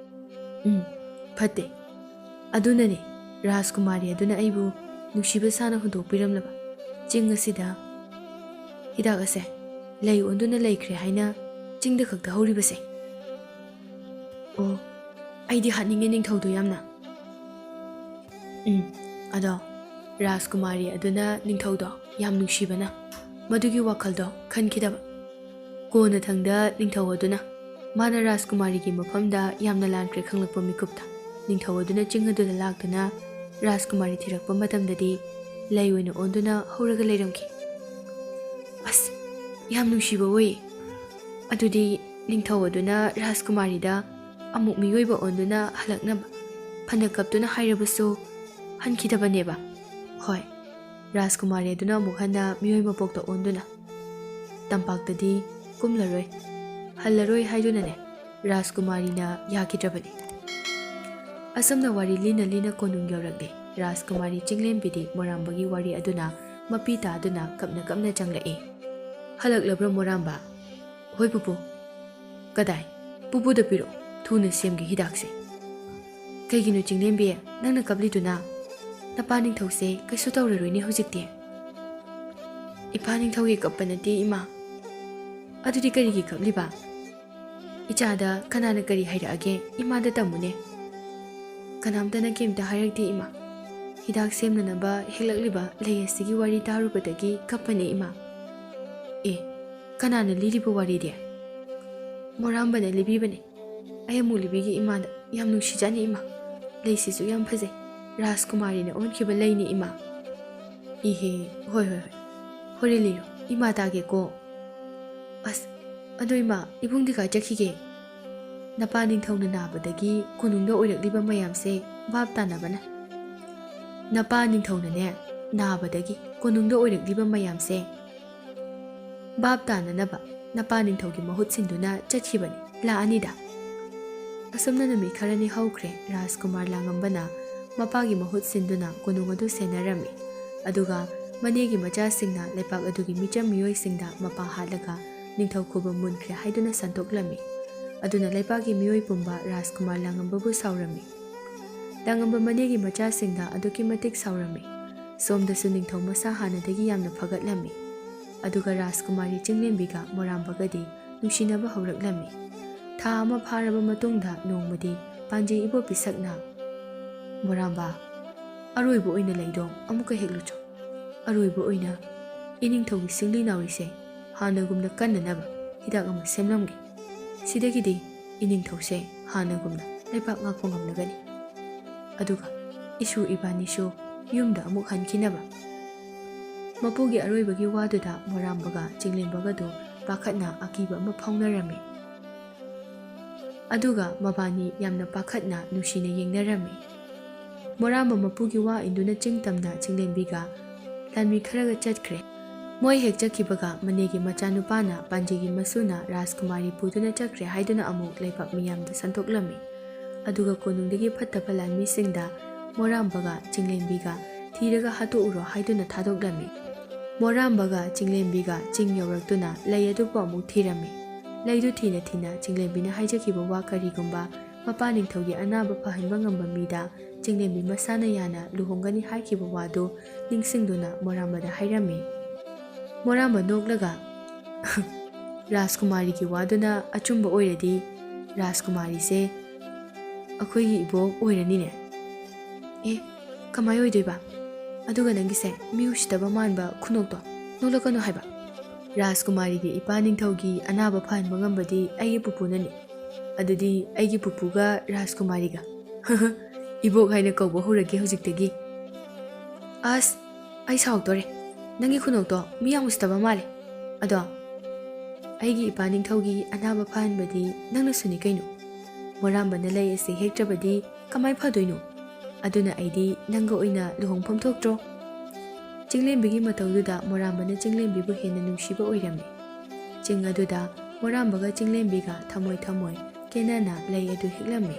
"ꯎꯝ, ꯐꯠꯇꯦ꯫ ꯑꯗꯨꯅꯅꯦ ꯔꯥꯖꯀꯨꯃꯥꯔꯤ ꯑꯗꯨꯅ ꯑꯩꯕꯨ ꯅꯨꯡꯁꯤꯕ ꯁꯥꯅ ꯍꯨꯟꯗꯣꯛꯄꯤꯔꯝꯂꯕ ꯆꯤꯡ ꯑꯁꯤꯗ ꯍꯤꯗꯥꯛ ꯑꯁꯦ ꯂꯩ ꯑꯣꯟꯗꯨꯅ ꯂꯩꯈ꯭ꯔꯦ ꯍꯥꯏꯅ ꯆꯤꯡꯗ ꯈꯛꯇ ꯍꯧꯔꯤꯕꯁꯦ꯫ ꯑꯣ, ꯑꯩꯗꯤ ꯍꯥꯠꯅꯤꯡꯉꯦ ꯅꯤꯡꯊꯧꯗꯣ ꯌꯥꯝꯅ꯫ ꯎꯝ, ꯑꯗꯣ ꯔꯥꯖꯀꯨꯃꯥꯔꯤ ꯑꯗꯨꯅ ꯅꯤꯡꯊꯧꯗꯣ ꯌꯥꯝ ꯅꯨꯡꯁꯤꯕꯅ ꯃꯗꯨꯒꯤ ꯋꯥꯈꯜꯗꯣ ꯈꯟꯈꯤꯗꯕ꯫ ꯀꯣꯟꯅꯊꯪꯗ ꯅꯤꯡꯊꯧ ꯑꯗꯨꯅ ꯃꯥꯅ ꯔꯥꯖꯀꯨꯃꯥꯔꯤꯒꯤ ꯃꯐꯝꯗ ꯌꯥꯝꯅ ꯂꯥꯟꯈ꯭ꯔꯦ ꯈꯪꯂꯛꯄ ꯃꯤꯀꯨꯞꯇ ꯅꯤꯡꯊꯧ ꯑꯗꯨꯅ ꯆꯤꯡ ꯑꯗꯨꯗ ꯂꯥꯛꯇꯨꯅ ꯔꯥꯖꯀꯨꯃꯥꯔꯤ ꯊꯤꯔꯛꯄ ꯃꯇꯝꯗꯗꯤ ꯂꯩ ꯑꯣꯏꯅ ꯑꯣꯟꯗꯨꯅ ꯍꯧꯔꯒ ꯂꯩꯔꯝꯈꯤ꯫ ꯑꯁ, ꯌꯥꯝ ꯅꯨꯡꯁꯤꯕ ꯑꯣꯏꯌꯦ꯫ ꯑꯗꯨꯗꯤ ꯅꯤꯡꯊꯧ ꯑꯗꯨꯅ ꯔꯥꯖꯀꯨꯃꯥꯔꯤꯗ ꯑꯃꯨꯛ ꯃꯤꯑꯣꯏꯕ ꯑꯣꯟꯗꯨꯅ ꯍꯜꯂꯛꯅꯕ ꯐꯅ ꯀꯞꯇꯨꯅ ꯍꯥꯏꯔꯕꯁꯨ ꯍꯟꯈꯤꯗꯕꯅꯦꯕ꯫ ꯍꯣꯏ, ꯔꯥꯖꯀꯨꯃꯥꯔꯤ ꯑꯗꯨꯅ ꯑꯃꯨꯛ ꯍꯟꯅ ꯃꯤꯑꯣꯏ ꯃꯄꯣꯛꯇ ꯑꯣꯟꯗꯨꯅ ꯇꯝꯄꯥꯛꯇꯗꯤ ꯀꯨꯝꯂꯔꯣꯏ, ꯍꯜꯂꯔꯣꯏ ꯍꯥꯏꯗꯨꯅꯅꯦ, ꯔꯥꯖꯀꯨꯃꯥꯔꯤꯅ ꯌꯥꯈꯤꯗ꯭ꯔꯕꯅꯤ꯫ ꯑꯁꯨꯝꯅ ꯋꯥꯔꯤ ꯂꯤꯅ ꯂꯤꯅ ꯀꯣꯅꯨꯡ ꯌꯧꯔꯛꯂꯦ꯫ ꯔꯥꯖꯀꯨꯃꯥꯔꯤ ꯆꯤꯡꯂꯦꯝꯕꯤꯗꯤ ꯃꯣꯔꯥꯝꯕꯒꯤ ꯋꯥꯔꯤ ꯑꯗꯨꯅ ꯃꯄꯤ ꯇꯥꯗꯨꯅ ꯀꯞꯅ ꯀꯞꯅ ꯆꯪꯂꯛꯏ꯫ "ꯍꯜꯂꯛꯂꯕ꯭ꯔꯣ ꯃꯣꯔꯥꯝꯕ?" "ꯍꯣꯏ ꯄꯨꯄꯨ꯫" "ꯀꯗꯥꯏ? ꯄꯨꯄꯨꯗ ꯄꯤꯔꯛꯑꯣ, ꯊꯨꯅ ꯁꯦꯝꯒꯦ ꯍꯤꯗꯥꯛꯁꯦ꯫" "ꯀꯩꯒꯤꯅꯣ ꯆꯤꯡꯂꯦꯝꯕꯤ, ꯅꯪꯅ ꯀꯞꯂꯤꯗꯨꯅ? ꯅꯄꯥ ꯅꯤꯡꯊꯧꯁꯦ ꯀꯩꯁꯨ ꯇꯧꯔꯔꯣꯏꯅꯦ ꯍꯧꯖꯤꯛꯇꯤ?" "ꯏꯄꯥ ꯅꯤꯡꯊꯧꯒꯤ ꯀꯞꯄ ꯅꯠꯇꯦ ꯏꯃꯥ꯫" "ꯑꯗꯨꯗꯤ ꯀꯔꯤꯒꯤ ꯀꯞꯂꯤꯕ?" "ꯏꯆꯥꯗ ꯀꯅꯥꯅ ꯀꯔꯤ ꯍꯥꯏꯔꯛꯑꯒꯦ? ꯏꯃꯥꯗ ꯇꯝꯃꯨꯅꯦ꯫" "ꯀꯅꯥꯝꯇꯅ ꯀꯩꯝꯇ ꯍꯥꯏꯔꯛꯇꯦ ꯏꯃꯥ꯫ ꯍꯤꯗꯥꯛ ꯁꯦꯝꯅꯅꯕ ꯍꯦꯛꯂꯛꯂꯤꯕ ꯂꯩ ꯑꯁꯤꯒꯤ ꯋꯥꯔꯤ ꯇꯥꯔꯨꯕꯗꯒꯤ ꯀꯞꯄꯅꯦ ꯏꯃꯥ꯫" "ꯑꯦ, ꯀꯅꯥꯅ ꯂꯤꯔꯤꯕ ꯋꯥꯔꯤꯗꯤ?" "ꯃꯣꯔꯥꯝꯕꯅ ꯂꯤꯕꯤꯕꯅꯦ꯫ ꯑꯩ ꯑꯃꯨꯛ ꯂꯤꯕꯤꯒꯦ ꯏꯃꯥꯗ꯫ ꯌꯥꯝ ꯅꯨꯡꯁꯤꯖꯥꯠꯅꯤ ꯏꯃꯥ꯫ ꯂꯩꯁꯤꯁꯨ ꯌꯥꯝ ꯐꯖꯩ꯫ ꯔꯥꯖꯀꯨꯃꯥꯔꯤꯅ ꯑꯣꯟꯈꯤꯕ ꯂꯩꯅꯤ ꯏꯃꯥ꯫" "ꯏꯍꯦ, ꯍꯣꯏ, ꯍꯣꯏ, ꯍꯣꯏ꯫ ꯍꯣꯔꯦꯟ ꯂꯤꯔꯣ꯫ ꯏꯃꯥ ꯇꯥꯒꯦꯀꯣ꯫ ꯑꯁ, ꯑꯗꯣ ꯏꯃꯥ, ꯏꯕꯨꯡꯗꯤ ꯀꯥꯏ ꯆꯠꯈꯤꯒꯦ?" "ꯅꯄꯥ ꯅꯤꯡꯊꯧꯅ ꯅꯥꯕꯗꯒꯤ ꯀꯣꯅꯨꯡꯗ ꯑꯣꯏꯔꯛꯂꯤꯕ ꯃꯌꯥꯝꯁꯦ ꯚꯥꯞ ꯇꯥꯅꯕꯅ꯫" "ꯅꯄꯥ ꯅꯤꯡꯊꯧꯅꯅꯦ, ꯅꯥꯕꯗꯒꯤ ꯀꯣꯅꯨꯡꯗ ꯑꯣꯏꯔꯛꯂꯤꯕ ꯃꯌꯥꯝꯁꯦ ꯚꯥꯞ ꯇꯥꯅꯅꯕ ꯅꯄꯥ ꯅꯤꯡꯊꯧꯒꯤ ꯃꯍꯨꯠ ꯁꯤꯟꯗꯨꯅ ꯆꯠꯈꯤꯕꯅꯤ, ꯂꯥꯛꯑꯅꯤꯗ꯫" ꯑꯁꯨꯝꯅ ꯅꯨꯃꯤꯠ ꯈꯔꯅꯤ ꯍꯧꯈ꯭ꯔꯦ꯫ ꯔꯥꯖꯀꯨꯃꯥꯔ ꯂꯥꯡꯉꯝꯕꯅ ꯃꯄꯥꯒꯤ ꯃꯍꯨꯠ ꯁꯤꯟꯗꯨꯅ ꯀꯣꯅꯨꯡ ꯑꯗꯨ ꯁꯦꯟꯅꯔꯝꯃꯤ꯫ ꯑꯗꯨꯒ ꯃꯅꯦꯒꯤ ꯃꯆꯥꯁꯤꯡꯅ ꯂꯩꯄꯥꯛ ꯑꯗꯨꯒꯤ ꯃꯤꯆꯝ ꯃꯤꯑꯣꯏꯁꯤꯡꯗ ꯃꯄꯥ ꯍꯥꯠꯂꯒ ꯅꯤꯡꯊꯧ ꯈꯨꯕꯝ ꯃꯨꯟꯈ꯭ꯔꯦ ꯍꯥꯏꯗꯨꯅ ꯁꯟꯗꯣꯛꯂꯝꯃꯤ꯫ ꯑꯗꯨꯅ ꯂꯩꯄꯥꯛꯀꯤ ꯃꯤꯑꯣꯏ ꯄꯨꯝꯕ ꯔꯥꯖꯀꯨꯃꯥꯔ ꯂꯥꯡꯉꯝꯕꯕꯨ ꯁꯥꯎꯔꯝꯃꯤ꯫ ꯂꯥꯡꯉꯝꯕ ꯃꯅꯦꯒꯤ ꯃꯆꯥꯁꯤꯡꯗ ꯑꯗꯨꯛꯀꯤ ꯃꯇꯤꯛ ꯁꯥꯎꯔꯝꯃꯤ꯫ ꯁꯣꯝꯗꯁꯨ ꯅꯤꯡꯊꯧ ꯃꯁꯥ ꯍꯥꯟꯅꯗꯒꯤ ꯌꯥꯝꯅ ꯐꯒꯠꯂꯝꯃꯤ꯫ ꯑꯗꯨꯒ ꯔꯥꯖꯀꯨꯃꯥꯔꯤ ꯆꯤꯡꯂꯦꯝꯕꯤꯒ ꯃꯣꯔꯥꯝꯕꯒꯗꯤ ꯅꯨꯡꯁꯤꯅꯕ ꯍꯧꯔꯛꯂꯝꯃꯤ꯫ ꯊꯥ ꯑꯃ ꯐꯥꯔꯕ ꯃꯇꯨꯡꯗ ꯅꯣꯡꯃꯗꯤ ꯄꯥꯟꯖꯤ ꯏꯕꯣ ꯄꯤꯁꯛꯅ, "ꯃꯣꯔꯥꯝꯕ, ꯑꯔꯣꯏꯕ ꯑꯣꯏꯅ ꯂꯩꯗꯣ ꯑꯃꯨꯛꯀ ꯍꯦꯛꯂꯨꯆꯣ꯫ ꯑꯔꯣꯏꯕ ꯑꯣꯏꯅ ꯏꯅꯤꯡꯊꯧꯒꯤ ꯁꯤꯡꯂꯤ ꯅꯥꯎꯔꯤꯁꯦ ꯍꯥꯟꯅꯒꯨꯝꯅ ꯀꯟꯅꯅꯕ ꯍꯤꯗꯥꯛ ꯑꯃ ꯁꯦꯝꯂꯝꯒꯦ꯫ ꯁꯤꯗꯒꯤꯗꯤ ꯏꯅꯤꯡꯊꯧꯁꯦ ꯍꯥꯟꯅꯒꯨꯝꯅ ꯂꯩꯄꯥꯛ ꯉꯥꯛꯄ ꯉꯝꯂꯒꯅꯤ꯫ ꯑꯗꯨꯒ ꯏꯁꯨ ꯏꯕꯥꯅꯤꯁꯨ ꯌꯨꯝꯗ ꯑꯃꯨꯛ ꯍꯟꯈꯤꯅꯕ꯫" ꯃꯄꯨꯒꯤ ꯑꯔꯣꯏꯕꯒꯤ ꯋꯥꯗꯨꯗ ꯃꯣꯔꯥꯝꯕꯒ ꯆꯤꯡꯂꯦꯝꯕꯒꯗꯨ ꯄꯥꯈꯠꯅ ꯑꯀꯤꯕ ꯑꯃ ꯐꯥꯎꯅꯔꯝꯃꯤ꯫ ꯑꯗꯨꯒ ꯃꯕꯥꯅꯤ ꯌꯥꯝꯅ ꯄꯥꯈꯠꯅ ꯅꯨꯡꯁꯤꯅ ꯌꯦꯡꯅꯔꯝꯃꯤ꯫ ꯃꯣꯔꯥꯝꯕ ꯃꯄꯨꯒꯤ ꯋꯥ ꯏꯟꯗꯨꯅ ꯆꯤꯡ ꯇꯝꯅ ꯆꯤꯡꯂꯦꯝꯕꯤꯒ ꯂꯥꯟꯃꯤ ꯈꯔꯒ ꯆꯠꯈ꯭ꯔꯦ꯫ ꯃꯣꯏ ꯍꯦꯛ ꯆꯠꯈꯤꯕꯒ ꯃꯅꯦꯒꯤ ꯃꯆꯥꯅꯨꯄꯥꯅ ꯄꯥꯟꯖꯤꯒꯤ ꯃꯁꯨꯅ ꯔꯥꯖꯀꯨꯃꯥꯔꯤ ꯄꯨꯗꯨꯅ ꯆꯠꯈ꯭ꯔꯦ ꯍꯥꯏꯗꯨꯅ ꯑꯃꯨꯛ ꯂꯩꯕꯥꯛ ꯃꯤꯌꯥꯝꯗ ꯁꯟꯗꯣꯛꯂꯝꯃꯤ꯫ ꯑꯗꯨꯒ ꯀꯣꯅꯨꯡꯗꯒꯤ ꯐꯠꯇꯕ ꯂꯥꯟꯃꯤꯁꯤꯡꯗ ꯃꯣꯔꯥꯝꯕꯒ ꯆꯤꯡꯂꯦꯝꯕꯤꯒ ꯊꯤꯔꯒ ꯍꯥꯠꯇꯣꯛꯎꯔꯣ ꯍꯥꯏꯗꯨꯅ ꯊꯥꯗꯣꯛꯂꯝꯃꯤ꯫ ꯃꯣꯔꯥꯝꯕꯒ ꯆꯤꯡꯂꯦꯝꯕꯤꯒ ꯆꯤꯡ ꯌꯧꯔꯛꯇꯨꯅ ꯂꯩ ꯑꯗꯨꯕꯨ ꯑꯃꯨꯛ ꯊꯤꯔꯝꯃꯤ꯫ ꯂꯩꯗꯨ ꯊꯤꯅ ꯊꯤꯅ ꯆꯤꯡꯂꯦꯝꯕꯤꯅ ꯍꯥꯏꯖꯈꯤꯕ ꯋꯥ, ꯀꯔꯤꯒꯨꯝꯕ ꯃꯄꯥ ꯅꯤꯡꯊꯧꯒꯤ ꯑꯅꯥꯕ ꯐꯍꯟꯕ ꯉꯝꯕ ꯃꯤꯗ ꯆꯤꯡꯂꯦꯝꯕꯤ ꯃꯁꯥꯅ ꯌꯥꯅ ꯂꯨꯍꯣꯡꯒꯅꯤ ꯍꯥꯏꯈꯤꯕ ꯋꯥꯗꯨ ꯅꯤꯡꯁꯤꯡꯗꯨꯅ ꯃꯣꯔꯥꯝꯕꯗ ꯍꯥꯏꯔꯝꯃꯤ꯫ ꯃꯣꯔꯥꯝꯕ ꯅꯣꯛꯂꯒ, "ꯔꯥꯖꯀꯨꯃꯥꯔꯤꯒꯤ ꯋꯥꯗꯨꯅ ꯑꯆꯨꯝꯕ ꯑꯣꯏꯔꯗꯤ ꯔꯥꯖꯀꯨꯃꯥꯔꯤꯁꯦ ꯑꯩꯈꯣꯏꯒꯤ ꯏꯕꯣꯛ ꯑꯣꯏꯔꯅꯤꯅꯦ?" "ꯑꯦ, ꯀꯃꯥꯏ ꯑꯣꯏꯗꯣꯏꯕ? ꯑꯗꯨꯒ ꯅꯪꯒꯤꯁꯦ ꯃꯤ ꯎꯁꯤꯠꯇꯕ ꯃꯥꯟꯕ ꯈꯨꯅꯣꯛꯇꯣ ꯅꯣꯛꯂꯛꯀꯅꯨ ꯍꯥꯏꯕ꯫ ꯔꯥꯖꯀꯨꯃꯥꯔꯤꯒꯤ ꯏꯄꯥ ꯅꯤꯡꯊꯧꯒꯤ ꯑꯅꯥꯕ ꯐꯍꯟꯕ ꯉꯝꯕꯗꯤ ꯑꯩꯒꯤ ꯄꯨꯄꯨꯅꯅꯤ꯫ ꯑꯗꯨꯗꯤ ꯑꯩꯒꯤ ꯄꯨꯄꯨꯒ ꯔꯥꯖꯀꯨꯃꯥꯔꯤꯒ ꯏꯕꯣꯛ ꯍꯥꯏꯅ ꯀꯧꯕ ꯍꯧꯔꯒꯦ ꯍꯧꯖꯤꯛꯇꯒꯤ꯫ ꯑꯁ, ꯑꯩ ꯁꯥꯎꯗꯣꯔꯦ꯫ ꯅꯪꯒꯤ ꯈꯨꯅꯣꯛꯇꯣ ꯃꯤ ꯌꯥꯝ ꯎꯁꯤꯠꯇꯕ ꯃꯥꯜꯂꯦ꯫ ꯑꯗꯣ ꯑꯩꯒꯤ ꯏꯄꯥ ꯅꯤꯡꯊꯧꯒꯤ ꯑꯅꯥꯕ ꯐꯍꯟꯕꯗꯤ ꯅꯪꯅꯁꯨꯅꯤ ꯀꯩꯅꯣ꯫ ꯃꯣꯔꯥꯝꯕꯅ ꯂꯩ ꯑꯁꯤ ꯍꯦꯛꯇ꯭ꯔꯕꯗꯤ ꯀꯃꯥꯏ ꯐꯗꯣꯏꯅꯣ? ꯑꯗꯨꯅ ꯑꯩꯗꯤ ꯅꯪꯒ ꯑꯣꯏꯅ ꯂꯨꯍꯣꯡꯐꯝ ꯊꯣꯛꯇ꯭ꯔꯣ?" ꯆꯤꯡꯂꯦꯝꯕꯤꯒꯤ ꯃꯇꯧꯗꯨꯗ ꯃꯣꯔꯥꯝꯕꯅ ꯆꯤꯡꯂꯦꯝꯕꯤꯕꯨ ꯍꯦꯟꯅ ꯅꯨꯡꯁꯤꯕ ꯑꯣꯏꯔꯝꯃꯤ꯫ ꯆꯤꯡ ꯑꯗꯨꯗ ꯃꯣꯔꯥꯝꯕꯒ ꯆꯤꯡꯂꯦꯝꯕꯤꯒ ꯊꯃꯣꯏ ꯊꯃꯣꯏ ꯀꯦꯅꯅ ꯂꯩ ꯑꯗꯨ ꯍꯦꯛꯂꯝꯃꯤ꯫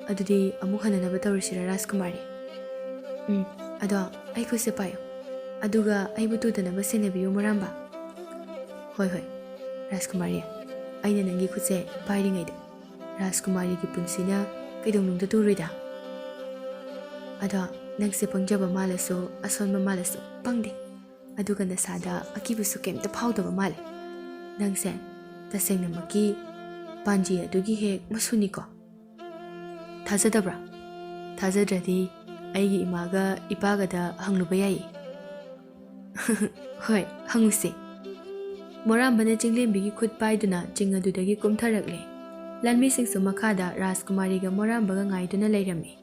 "ꯑꯗꯨꯗꯤ ꯑꯃꯨꯛ ꯍꯟꯅꯅꯕ ꯇꯧꯔꯁꯤꯔꯥ, ꯔꯥꯖꯀꯨꯃꯥꯔꯤ?" "ꯎꯝ, ꯑꯗꯣ ꯑꯩ ꯈꯨꯠꯁꯦ ꯄꯥꯏꯌꯨ, ꯑꯗꯨꯒ ꯑꯩꯕꯨ ꯇꯨꯗꯅꯕ ꯁꯦꯟꯅꯕꯤꯌꯨ, ꯃꯣꯔꯥꯝꯕ꯫" "ꯍꯣꯏ, ꯍꯣꯏ, ꯔꯥꯖꯀꯨꯃꯥꯔꯤ, ꯑꯩꯅ ꯅꯪꯒꯤ ꯈꯨꯠꯁꯦ ꯄꯥꯏꯔꯤꯉꯩꯗ ꯔꯥꯖꯀꯨꯃꯥꯔꯤꯒꯤ ꯄꯨꯟꯁꯤꯅ ꯀꯩꯗꯧꯅꯨꯡꯗ ꯇꯨꯔꯣꯏꯗ꯫ ꯑꯗꯣ ꯅꯪꯁꯦ ꯄꯪꯖꯕ ꯃꯥꯜꯂꯁꯨ, ꯑꯁꯣꯟꯕ ꯃꯥꯜꯂꯁꯨ ꯄꯪꯗꯦ꯫ ꯑꯗꯨꯒ ꯅꯁꯥꯗ ꯑꯀꯤꯕꯁꯨ ꯀꯩꯝꯇ ꯐꯥꯎꯗꯕ ꯃꯥꯜꯂꯦ꯫ ꯅꯪꯁꯦ ꯇꯁꯦꯡꯅꯃꯛꯀꯤ ꯄꯥꯟꯖꯤ ꯑꯗꯨꯒꯤ ꯍꯦꯛ ꯃꯁꯨꯅꯤꯀꯣ꯫ ꯊꯥꯖꯗꯕ꯭ꯔꯥ? ꯊꯥꯖꯗ꯭ꯔꯗꯤ ꯑꯩꯒꯤ ꯏꯃꯥꯒ ꯏꯄꯥꯒꯗ ꯍꯪꯂꯨꯕ ꯌꯥꯏꯌꯦ꯫" "ꯍꯣꯏ, ꯍꯪꯉꯨꯁꯦ꯫" ꯃꯣꯔꯥꯝꯕꯅ ꯆꯤꯡꯂꯦꯝꯕꯤꯒꯤ ꯈꯨꯠ ꯄꯥꯏꯗꯨꯅ ꯆꯤꯡ ꯑꯗꯨꯗꯒꯤ ꯀꯨꯝꯊꯔꯛꯂꯦ꯫ ꯂꯥꯟꯃꯤꯁꯤꯡꯁꯨ ꯃꯈꯥꯗ ꯔꯥꯖꯀꯨꯃꯥꯔꯤꯒ ꯃꯣꯔꯥꯝꯕꯒ ꯉꯥꯏꯗꯨꯅ ꯂꯩꯔꯝꯃꯤ꯫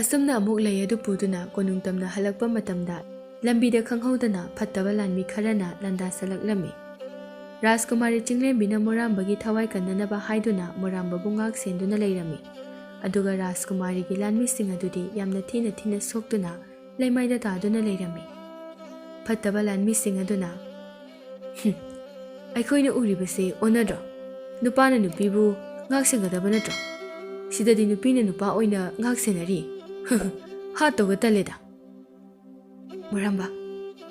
ꯑꯁꯨꯝꯅ ꯑꯃꯨꯛ ꯂꯩ ꯑꯗꯨ ꯄꯨꯗꯨꯅ ꯀꯣꯅꯨꯡ ꯇꯝꯅ ꯍꯜꯂꯛꯄ ꯃꯇꯝꯗ, ꯂꯝꯕꯤꯗ ꯈꯪꯍꯧꯗꯅ ꯐꯠꯇꯕ ꯂꯥꯟꯃꯤ ꯈꯔꯅ ꯂꯥꯟꯗꯥꯁꯜꯂꯛꯂꯝꯃꯤ꯫ ꯔꯥꯖꯀꯨꯃꯥꯔꯤ ꯆꯤꯡꯂꯦꯝꯕꯤꯅ ꯃꯣꯔꯥꯝꯕꯒꯤ ꯊꯋꯥꯏ ꯀꯟꯅꯅꯕ ꯍꯥꯏꯗꯨꯅ ꯃꯣꯔꯥꯝꯕꯕꯨ ꯉꯥꯛ ꯁꯦꯟꯗꯨꯅ ꯂꯩꯔꯝꯃꯤ꯫ ꯑꯗꯨꯒ ꯔꯥꯖꯀꯨꯃꯥꯔꯤꯒꯤ ꯂꯥꯟꯃꯤꯁꯤꯡ ꯑꯗꯨꯗꯤ ꯌꯥꯝꯅ ꯊꯤꯅ ꯊꯤꯅ ꯁꯣꯛꯇꯨꯅ ꯂꯩꯃꯥꯏꯗ ꯇꯥꯗꯨꯅ ꯂꯩꯔꯝꯃꯤ꯫ ꯐꯠꯇꯕ ꯂꯥꯟꯃꯤꯁꯤꯡ ꯑꯗꯨꯅ, "ꯍꯨꯝ, ꯑꯩꯈꯣꯏꯅ ꯎꯔꯤꯕꯁꯦ ꯑꯣꯟꯅꯗ꯭ꯔꯣ? ꯅꯨꯄꯥꯅ ꯅꯨꯄꯤꯕꯨ ꯉꯥꯛ ꯁꯦꯟꯒꯗꯕ ꯅꯠꯇ꯭ꯔꯣ? ꯁꯤꯗꯗꯤ ꯅꯨꯄꯤꯅ ꯅꯨꯄꯥ ꯑꯣꯏꯅ ꯉꯥꯛ ꯁꯦꯟꯅꯔꯤ꯫ ꯍꯥꯠꯇꯧꯒ ꯇꯜꯂꯦꯗ꯫ ꯃꯣꯔꯥꯝꯕ,